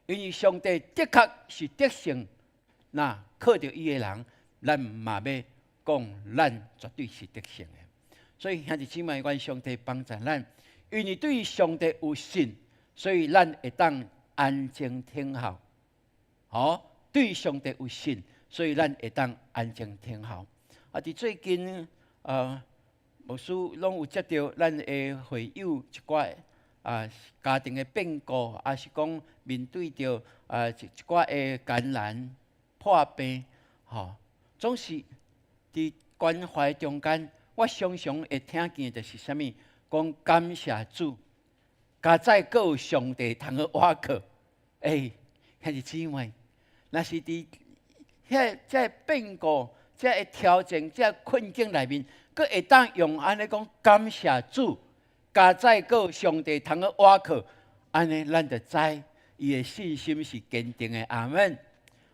因為上帝的確是得勝，若靠著伊的人，咱嘛欲講，咱絕對是得勝的。所以兄弟姊妹，願上帝幫助咱，因為對上帝有信，所以咱會當安靜聽候。好，對上帝有信，所以咱會當安靜聽候。啊，佇最近，牧師攏有接著咱的會友一寡啊家庭的變故，抑是講面對著啊一寡的艱難破病，吼，總是佇關懷中間，我常常會聽見就是啥物？講感謝主，佳哉閣有上帝通好倚靠。欸，兄弟姊妹，若是佇遐這變故、這个挑戰、這困境內面，閣會當用按呢講感謝主，佳哉閣有上帝通好倚靠，按呢咱就知伊的信心是堅定的。阿門。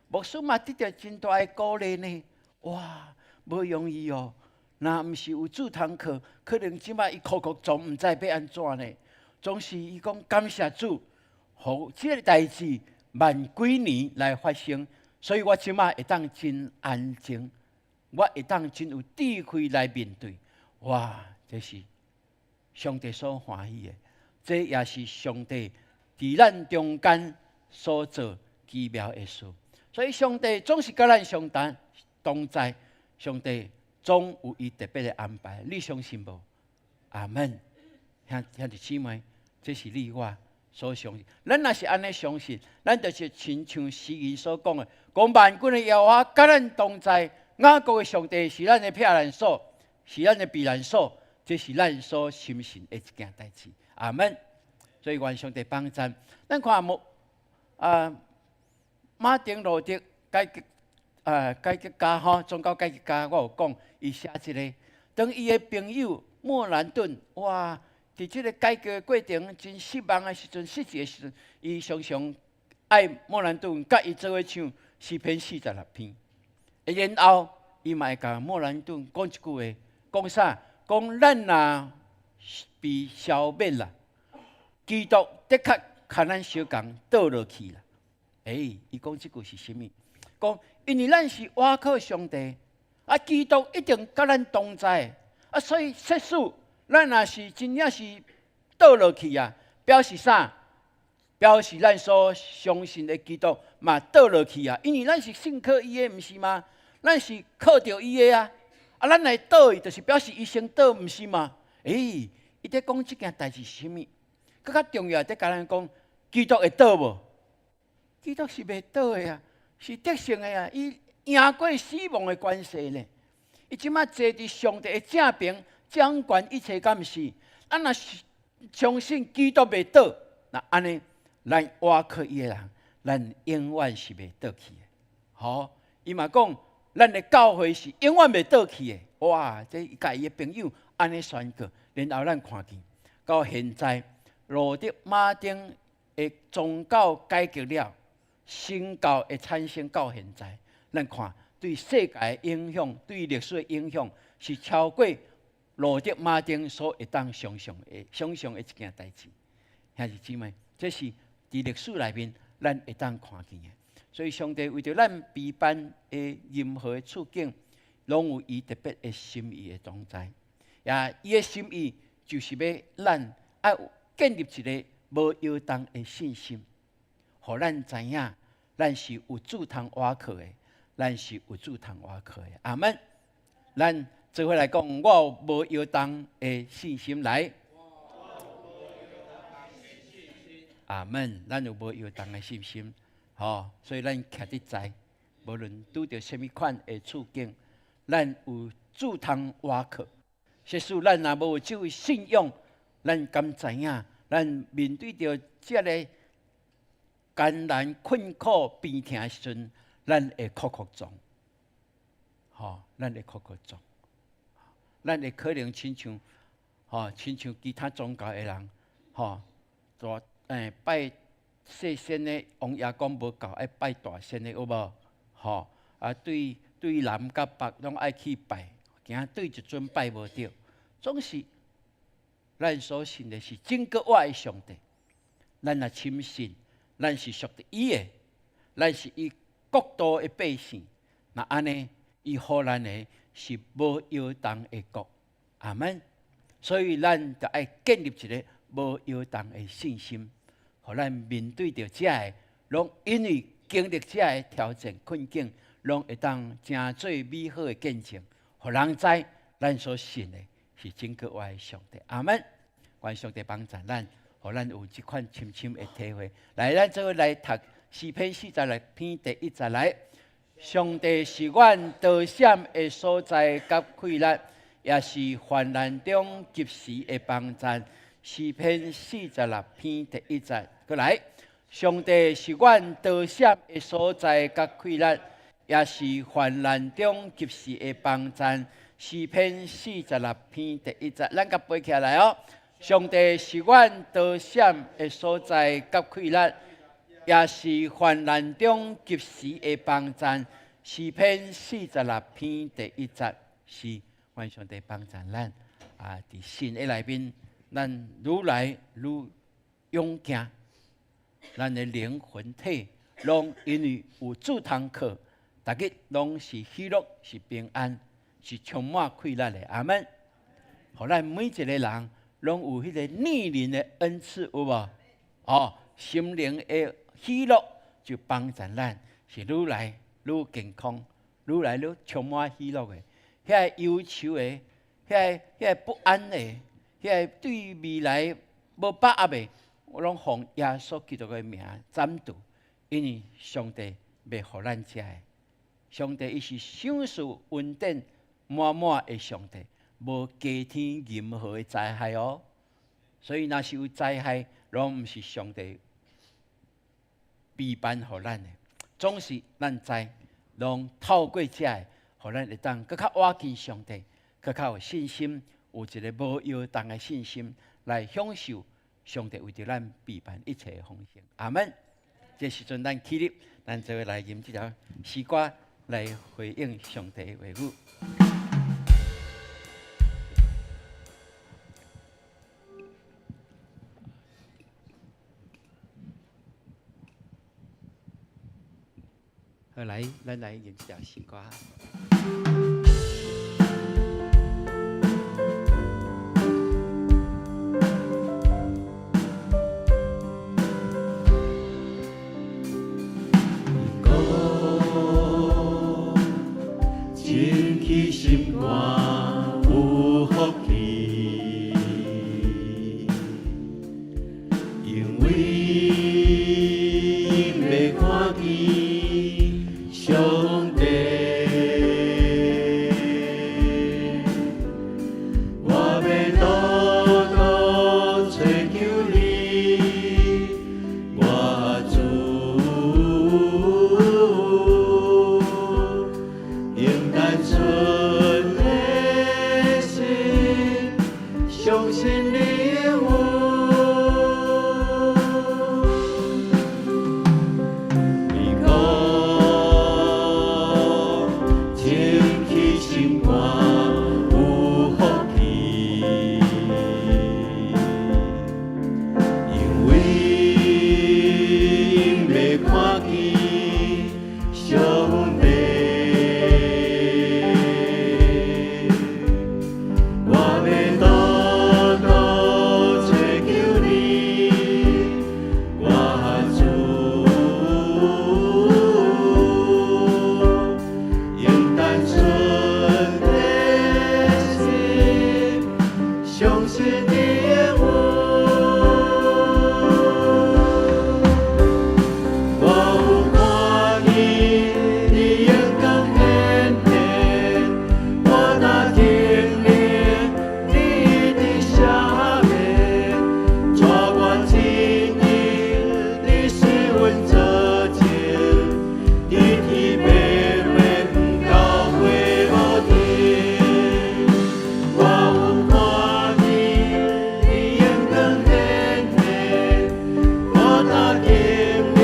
牧師嘛得著真大的鼓勵呢，哇，無容易哦。若毋是有主通靠，可能這擺伊哭哭總毋知欲按怎呢。總是伊講感謝主，予這个代誌慢幾年來發生，所以我這擺會當真安靜，我會當真有智慧來面對。哇，這是上帝所歡喜的，這也是上帝佇咱中間所做奇妙的事。所以上帝總是佮咱相當同在，上帝總有伊特別的安排，你相信無？阿門。兄弟姊妹，這是你我所相信。咱若是按呢相信，咱就是親像詩人所講的，講萬軍的耶和華佮咱同在，雅各的上帝是咱的避難所，是咱的避難所，這是咱所深信的一件代誌。阿門。所以願上帝幫贊。咱看無啊，馬丁路德改革啊，改革家吼，宗教改革家，我有講，伊寫這个，當伊的朋友莫蘭頓，哇，佇這个改革過程真失望的時陣，失志的時陣，伊常常愛莫蘭頓佮伊做伙唱詩篇46篇，然後伊嘛會共莫蘭頓講一句話，講啥？講咱若被消滅啦，基督的確共咱相仝倒落去啦。欸，伊講這句是啥物？講因為咱是倚靠上帝，啊，基督一定佮咱同在，啊，所以設使咱若是真正是倒落去啊，表示啥？表示咱所相信的基督嘛倒落去啊，因為咱是信靠伊的，毋是嗎？咱是靠著伊的啊，啊，咱來倒去，就是表示伊先倒，毋是嗎？欸，伊佇講這件代誌是啥物？閣較重要，佇共咱講，基督會倒無？基督是袂倒的啊，是得勝的啊！伊贏過死亡的權勢呢。伊這擺坐佇上帝的正爿，掌管一切，敢毋是？咱若是相信基督袂倒，那按呢，咱倚靠伊的人，咱永遠是袂倒去的。好，伊嘛講，咱的教會是永遠袂倒去的。哇！這伊共伊的朋友按呢宣告，然後咱看見到現在，路德馬丁的宗教改革了。新教的產生到現在，咱看對世界的影響、對歷史的影響，是超過路德馬丁所會當想象的、想象的一件代誌。兄弟姊妹，這是佇歷史內面咱會當看見的。所以，上帝為著咱備辦的任何的處境，攏有伊特別的心意的存在。也，伊的心意就是欲咱愛建立一个無搖動的信心，予咱知影，咱是有主通倚靠的，咱是有主通倚靠的。阿們，咱做伙來講，我有無搖動的信心來。阿們，咱有無搖動的信心？吼，所以咱徛佇在，無論拄著啥物款的處境，咱有主通倚靠。即使咱若無這位信仰，咱敢知影？咱面對著這个艱難困苦病痛的時陣，咱會哭哭撞，吼，咱會哭哭撞，咱會可能親像，吼，親像其他宗教的人，吼，大拜細仙的王爺公無夠，愛拜大仙的有無？吼，啊對對南佮北攏愛去拜，驚對一尊拜無著，總是咱所信的是真閣活的上帝。咱若深信，咱是屬佇伊的，咱是伊國度的百姓。若按呢，伊予咱的是無搖動的國。阿們。所以咱就愛建立一个無搖動的信心，予咱面對著這个，攏因為經歷這个挑戰困境，攏會當成做美好的見證，予人知咱所信的是真閣活的上帝。阿們，願上帝幫助咱，予咱有這款深深的體會。來，咱做伙來讀詩篇46篇第一節來。上帝是阮逃閃的所在佮氣力，也是患難中及時的幫贊。詩篇46篇第一節，閣來。上帝是阮逃閃的所在佮氣力，也是患難中及時的幫贊。詩篇46篇第一節，咱共背起來哦。上帝是阮逃閃的所在佮氣力，也是患難中及時的幫贊。詩篇46篇第一節，是願上帝幫贊咱。啊，佇神的內面，咱愈來愈勇健，咱的靈魂體攏因為有主通靠，逐日攏是喜樂，是平安，是充滿氣力的。阿們，予咱每一个人攏有彼个聖靈的恩賜，有無？哦，心靈的喜樂就幫助咱，是愈來愈健康，愈來愈充滿喜樂的。遐个憂愁的，遐個不安的，遐個對未來無把握的，我攏奉耶穌基督的名斬除，因為上帝袂予咱這个。上帝伊是賞賜恩典滿滿的上帝，無加添任何的災害哦。所以若是有災害，攏毋是上帝備辦予咱的，總是咱知，攏透過這个，予咱會當閣較倚近上帝，閣較有信心，有一个無搖動的信心來享受上帝為著咱備辦一切的豐盛。阿們。這時陣咱起立，咱做伙來吟這條詩歌來回應上帝的話語。好，來，咱來吟這條詩歌。清氣心肝有福氣，因為欲看見上帝。我欲多多揣求你，我主，用單純的心，相信你應允。你相信你的話。我有看見你榮光顯現，我若經歷你的赦免，帶我進入你使阮做證，佇天父花園到火無停。我有看見你榮光顯現，我若經歷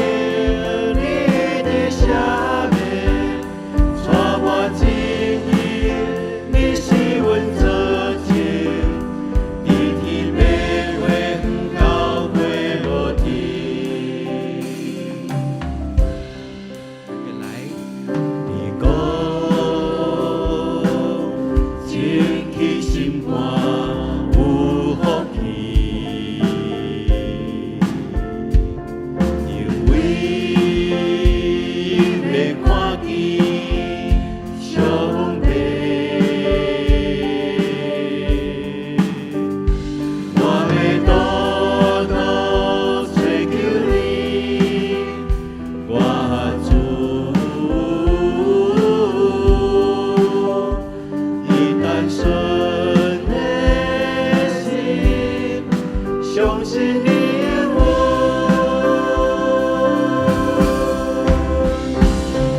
你的赦免，帶我進入你使阮做證，佇天父花園到火無停。來，你講清氣心肝有福氣，因為欲看見上帝。我會多多追求你，我主，以單純的心，相信你的話。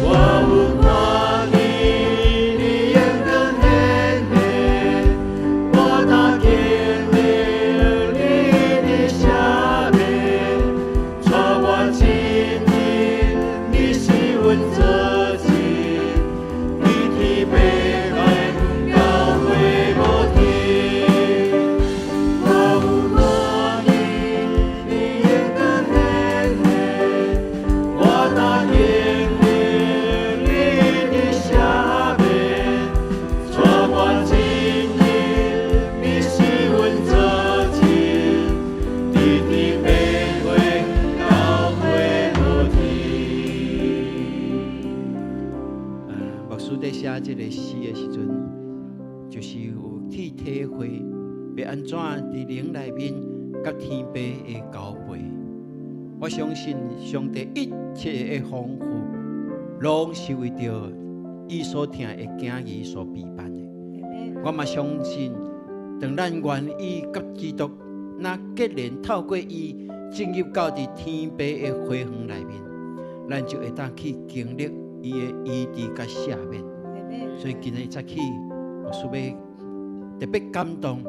我有看見你榮光顯現，我若經歷你的赦免，帶我進入你使阮做證，佇天父花園到火無停。我有看見你榮光顯現，我若經歷你的赦免，帶我進入你使阮做證，佇天父花園到火無停。牧師佇寫這个詩的時陣，就是有去體會，欲按怎佇靈內面佮天父的交陪。我相信上帝一切的豐富，攏是為著伊所疼的囝兒所備辦的。我嘛相信，當咱願意佮基督若結連，透過伊進入到佇天父的花園內面，咱就會當去經歷伊的醫治佮赦免。所以今日早起，牧師欲特別感動，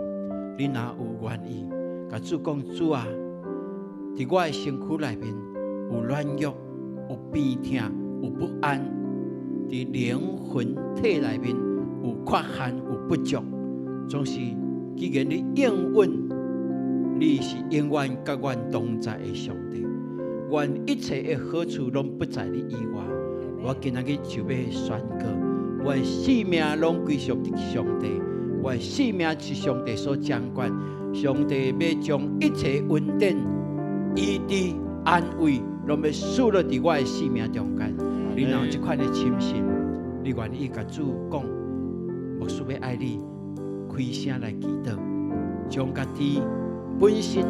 你若有願意，共主講，主啊，佇我的身軀內面有軟弱、有病痛、有不安，佇靈魂體內面有缺陷、有不足，總是既然你應允，你是永遠佮阮同在的上帝，願一切的好處攏不在你以外。我今仔日就欲宣告，我的性命攏歸屬佇上帝，我的性命是上帝所掌管，上帝欲將一切恩典、醫治、安慰，攏欲賜落佇我的性命中間。你若有這款的深信，你願意共主講，牧師欲愛你開聲來祈禱，將家己本身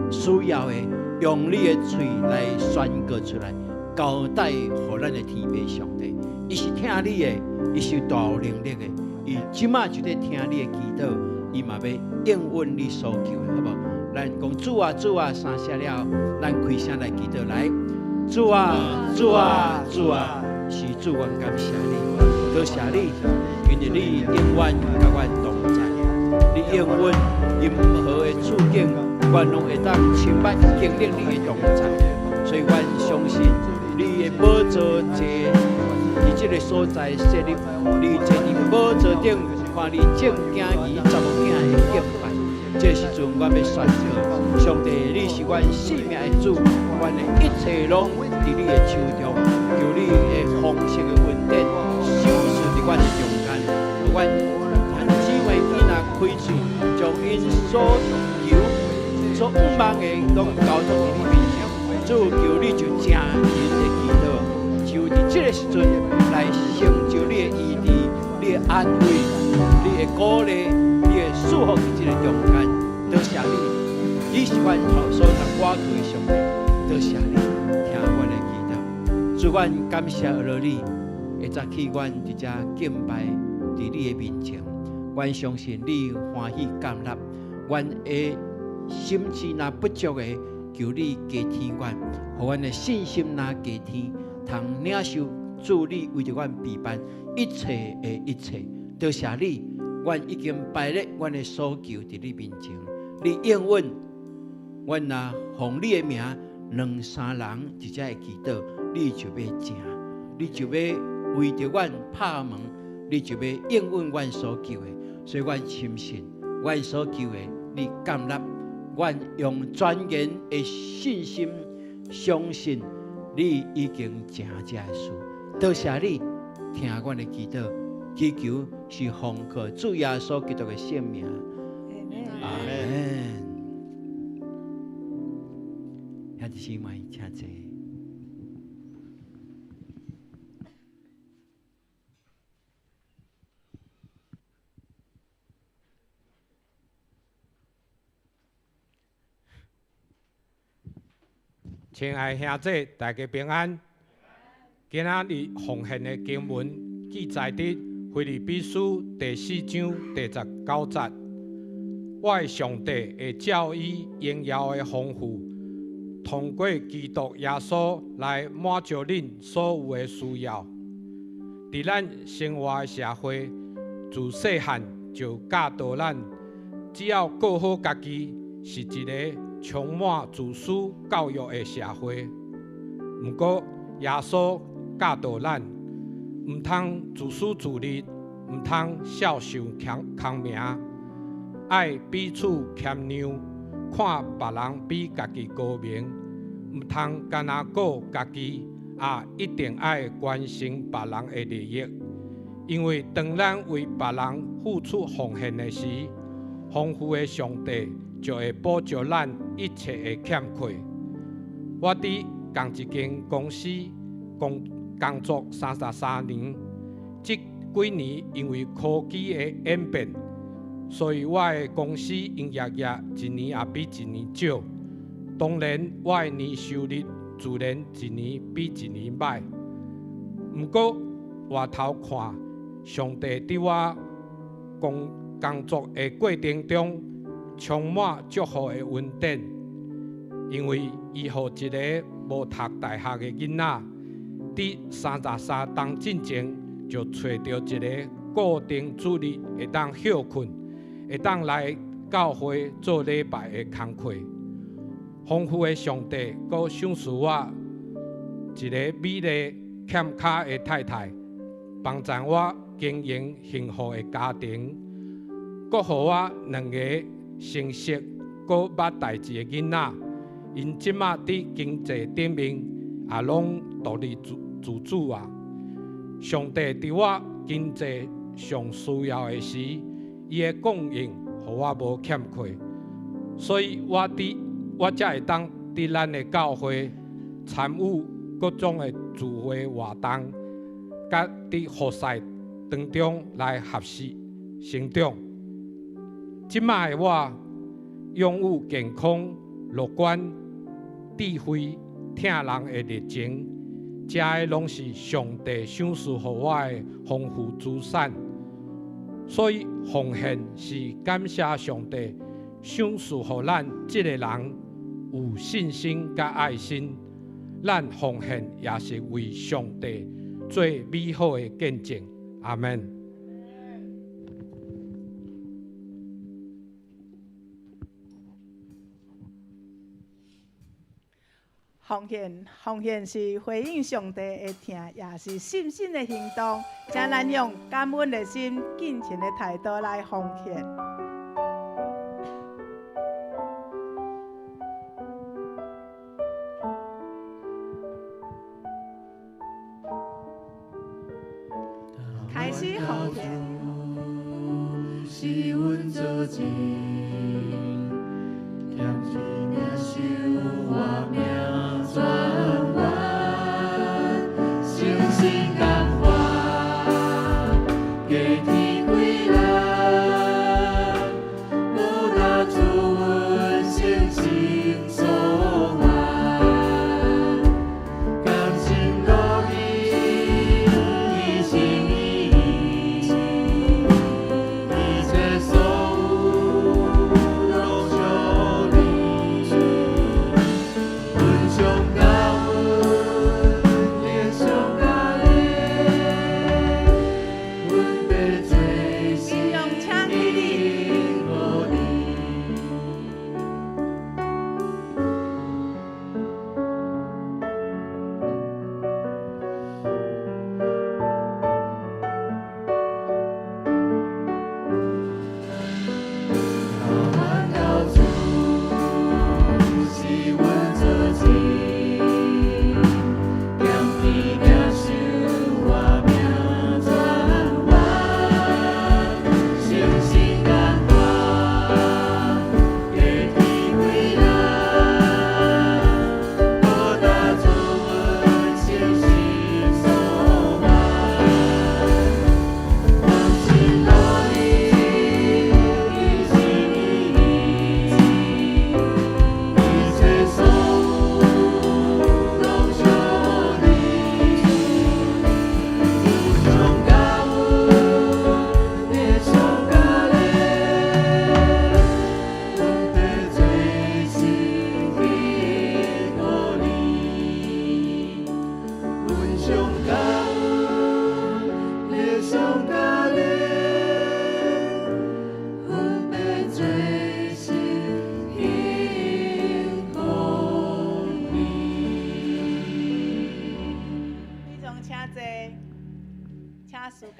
需要的，用你的喙來宣告出來，交代予咱的天父上帝。伊是聽你的，伊是大有能力的，伊這馬就咧聽你的祈禱，伊嘛欲應允你所求的，好無？咱講主啊主啊三聲了，咱開聲來祈禱來，主啊主啊主啊，是主，阮感謝你，多謝你，因為你永遠佮阮同在，你應允任何的處境，阮攏會當親捌經歷你的同在，所以阮相信你的寶座坐佇這个所在設立，你坐佇寶座頂，看你眾囝兒查某囝的敬拜。這時陣，阮欲宣告，上帝，你是阮生命的主，阮的一切攏佇你的手中，求你的豐盛的恩典，賞賜佇阮的中間，阮姊妹囝仔開喙，將𪜶所求、所向望的，攏交託佇你面前。主，求你就聽𪜶的祈禱，就佇這个時陣來成就你的醫治、你的安慰、你的鼓勵、你的祝福佇這這個中間，多謝你，你是阮所當倚靠的上帝，多謝你聽阮的祈禱。主，阮感謝阿羅你，會早起阮佇遮敬拜佇你的面前，阮相信你歡喜甘納，阮的心智若不足的，求你加添阮，予阮的信心若加添，通領受主你為著阮備辦一切的一切。多謝你，阮已經擺列阮的所求佇你面前，你應允阮若奉你的名，兩三人佇遮會祈禱，你就欲成，你就欲為著阮拍門，你就欲應允阮所求的。所以阮深信，阮所求的，你甘納。阮用全然的信心相信你已經成這个事。多謝你聽阮的祈禱，祈求是奉靠主耶穌基督的聖名。阿門。兄弟姊妹，請坐。親愛兄弟，大家平安。今仔日奉獻的經文記載佇腓立比書第四章第十九節。我的上帝會照伊榮耀的豐富，通過基督耶穌來滿足恁所有的需要。佇咱生活的社會，自細漢就教導咱，只要顧好家己，是一個充滿自私教育的社會。毋過，耶穌教導咱，毋通自私自利，毋通數想空名，愛彼此謙讓，看別人比家己高明，毋通干焦顧家己，也一定愛關心別人的利益。因為當咱為別人付出奉獻的時，豐富的上帝就會補足咱一切的欠缺。我佇仝一間公司工作33年，這幾年因為科技的演變，所以我的公司營業額一年也比一年少。當然，我的年收入自然一年比一年歹。毋過，回頭看，上帝佇我工作的過程中，充滿祝福的恩典，因為伊予一个無讀大學的囡仔，佇33冬進前就揣著一个固定主日會當歇睏，會當來教會做禮拜的工課。豐富的上帝閣賞賜我一个美麗欠跤的太太，幫助我經營幸福的家庭，閣予我兩个成熟閣捌代誌的囡仔，𪜶這馬佇經濟頂面也攏獨立自主啊！上帝佇我經濟上需要的時，伊的供應予我無欠缺，所以我才會當佇咱的教會參與各種的聚會活動，佮佇服侍當中來學習成長。這馬的我擁有健康、樂觀、智慧、疼人的熱情，這个攏是上帝賞賜予我的豐富資產。所以奉獻是感謝上帝賞賜予咱這个人有信心佮愛心。咱奉獻也是為上帝做美好的見證。阿們。奉獻，奉獻是回應上帝的疼，也是信心的行動。請咱用感恩的心、敬虔的態度來奉獻。開始奉獻。是阮做證，欠錢領受活命泉源，誠心甘願，加天歸來，無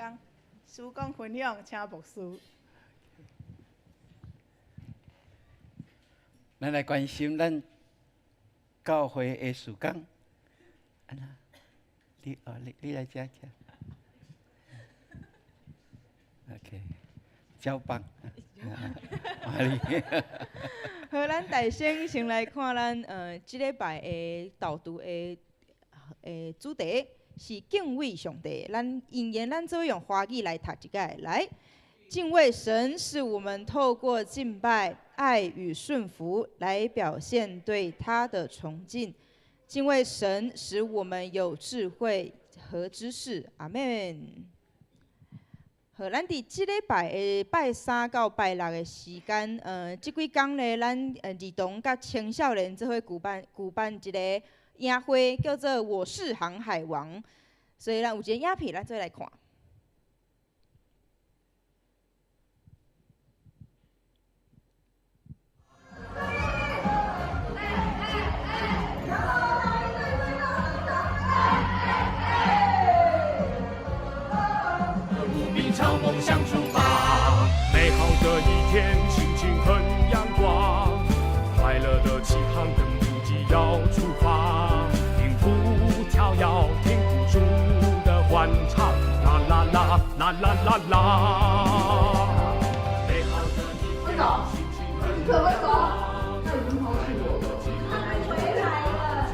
工。事工分享，請牧師。咱來關心咱教會的事工。按怎？你哦，你來遮徛。OK，交棒。好，咱大先先來看咱這禮拜的導讀的主題是敬畏上帝。咱引言，咱做伙用華語來讀一擺來。敬畏神是我們透過敬拜、愛與順服來表現對他的崇敬。敬畏神使我們有智慧和知識。阿們。好，咱佇這禮拜的拜三到拜六的時間，這幾工咧，咱兒童佮青少年做伙舉辦一個營會，叫做《我是航海王》。所以，咱有一個影片，咱做伙來看。朝夢想出發，美好的一天，心情很陽光，快樂的起航，等不及要出發，音符跳躍，聽不住的歡唱，啦啦啦啦啦啦啦。美好的一天，心情很陽光，快樂的起航，回來了，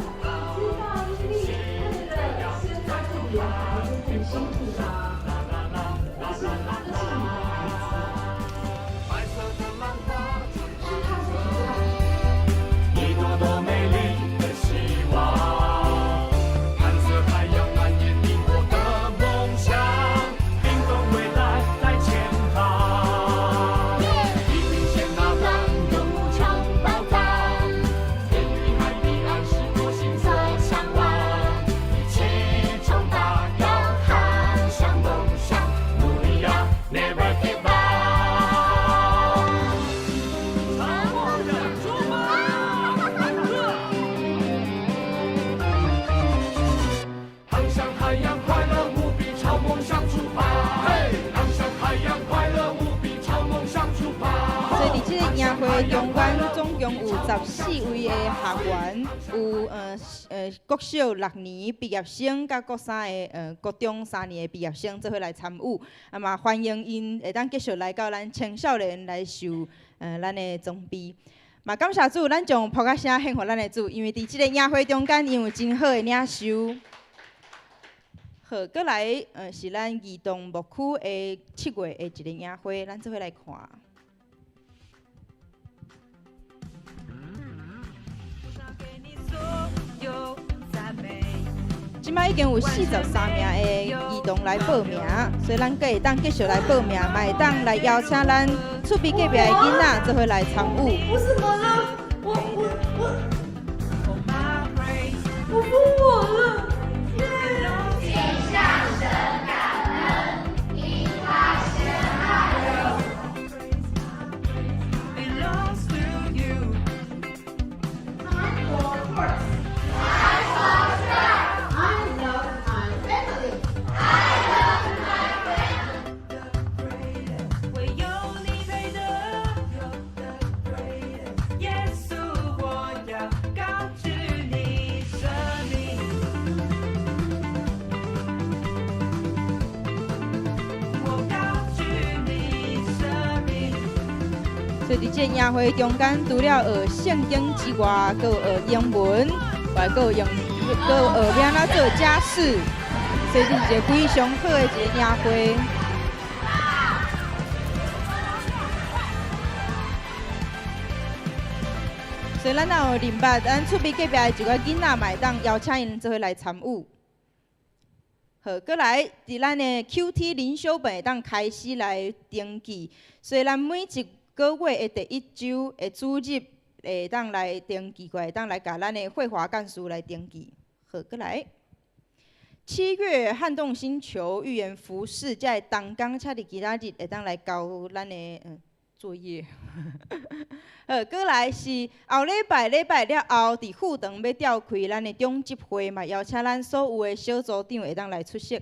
知道伊麗為了生自己的孩子很辛苦嗎？是你的孩子，是他自己的。一朵朵美麗的希望，藍色海洋蔓延你我的夢想，靈動未來在前方。地平線那端有無窮寶藏，天與海彼岸是我心所嚮往，一起衝吧，要航向夢想，努力呀，Never give up。朝夢想出發。航向海洋，快樂無比，朝夢想出發。嘿，航向海洋，快樂無比，朝夢想出發。所以佇這個營會中間，總共有14位的學員，有國小六年畢業生，佮國中三年的畢業生做伙來參與，啊嘛歡迎𪜶會當繼續來到咱青少年來受咱的裝備。嘛感謝主，咱將噗仔聲獻予咱的主，因為佇這個營會中間，𪜶有真好的領袖。好，閣來是咱兒童牧區的7月的一個營會，咱做伙來看。這擺已經有43名的兒童來報名，所以咱閣會當繼續來報名，嘛會當來邀請咱厝邊隔壁的囡仔做伙來參與。我怎麼了？我瘋狂了！獻上神感恩，因他先愛我。 Belongs to you. I'm for first. I for sure. I love my family. I love my family. 唯有你配得，耶穌，我要高舉你生命。我高舉你生命。所以佇這個營會中間，除了學聖經之外，閣有學英文，還閣有用，閣有學欲按怎做家事，所以這是一個非常好的一個營會。所以咱若有認捌，咱厝邊隔壁的一寡囡仔嘛會當邀請𪜶做伙來參與。好，閣來佇咱的 QT 靈修本會當開始來登記，所以咱每一個月的第一週的主日會當來登記過來，會當來共咱的慧華幹事來登記。好，閣來。7月撼動星球預言服事，這個同工，請佇今仔日會當來交咱的作業。好，閣來是後禮拜禮拜了後，佇富長欲召開咱的長執會嘛，邀請咱所有的小組長會當來出席。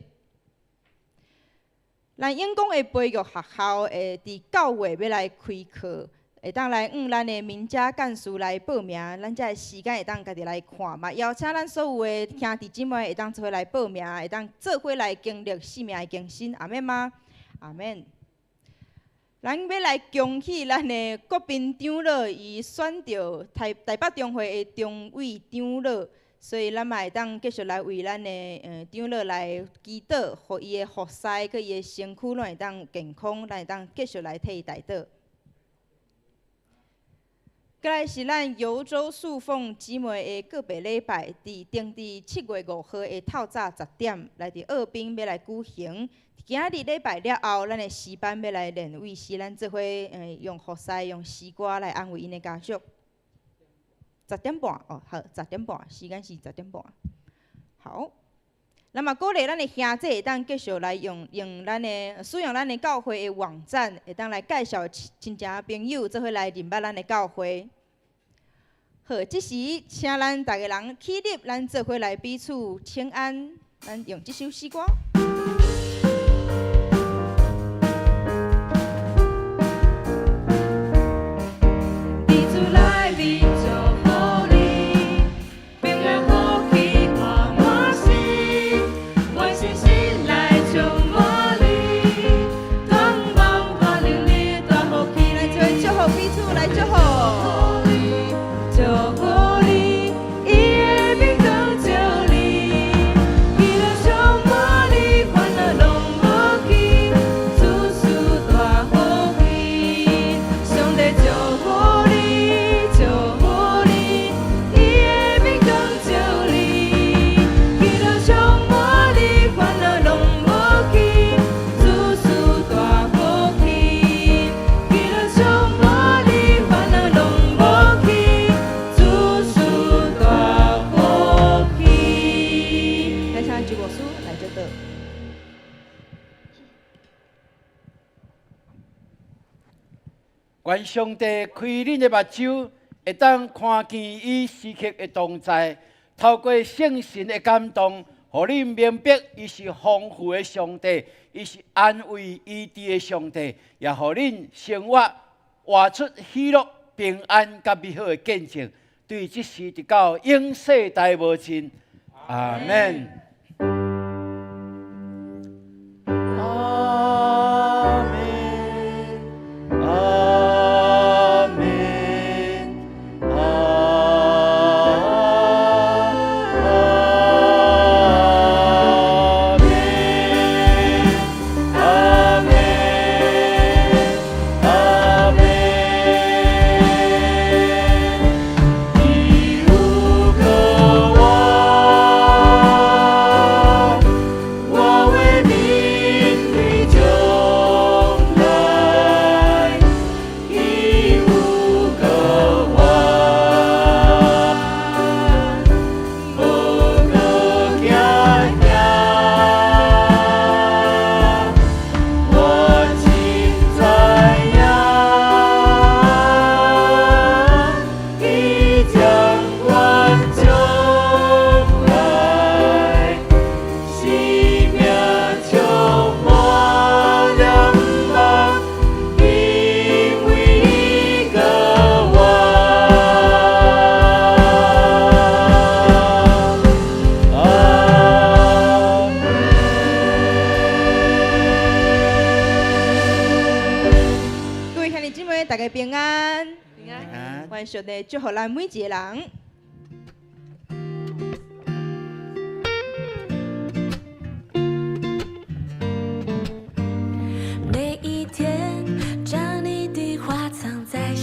咱永光的培育學校會佇9月欲來開課，會當來向咱的民家幹事來報名，咱才的時間會當家己來看嘛。邀請咱所有的兄弟姊妹會當做伙來報名，會當做伙來經歷生命的更新，阿們嗎？阿們。咱欲來恭喜咱的國賓長老，伊選著台台北中會的中委長老，所以咱嘛會當繼續來為咱的長老來祈禱，予伊的服侍，佮伊的身軀攏會當健康，咱會當繼續來替伊代禱。過來是咱游州素鳳姊妹的告別禮拜，佇定佇7月5號的透早10點，來佇澳濱欲來舉行。今仔日禮拜了後，咱的詩班欲來練衛詩，咱做伙用服侍、用詩歌來安慰𪜶的家屬。10點半哦，好，十點半，時間是十點半。好，那麼鼓勵咱的兄弟會當繼續來用用咱的使用咱的教會的網站，會當來介紹親戚朋友做伙來認捌咱的教會。好，這時請咱逐个人起立，咱做伙來彼此請安，咱用這首詩歌。佇主內面祝福你，平安福氣滿滿心，願信心來充滿你，盼望大能力大福氣，來做祝福彼此來祝福。祝福你，伊的明光照你，喜樂充滿你，煩惱攏無去，諸事大福氣，上帝祝福你，祝福你，伊的明光照你，喜樂充滿你，煩惱攏無去，諸事大福氣，喜樂充滿你，煩惱攏無去，諸事大福氣。來請周牧師來祝禱。願上帝開恁的目睭，會當看見伊時刻的同在，透過聖神的感動，予恁明白伊是豐富的上帝，伊是安慰醫治的上帝，也予恁生活活出喜樂、平安佮美好的見證。對這時直到永世代無盡。阿們。阿們，阿們，阿們，阿們，阿們。伊有個我，我會面對將來。伊有個我，無閣驚嚇。我真知影，伊掌管將來，生命充滿了望，因為伊個我。阿們。各位兄弟姊妹，大家平安。平安。願上帝祝福咱每一个人。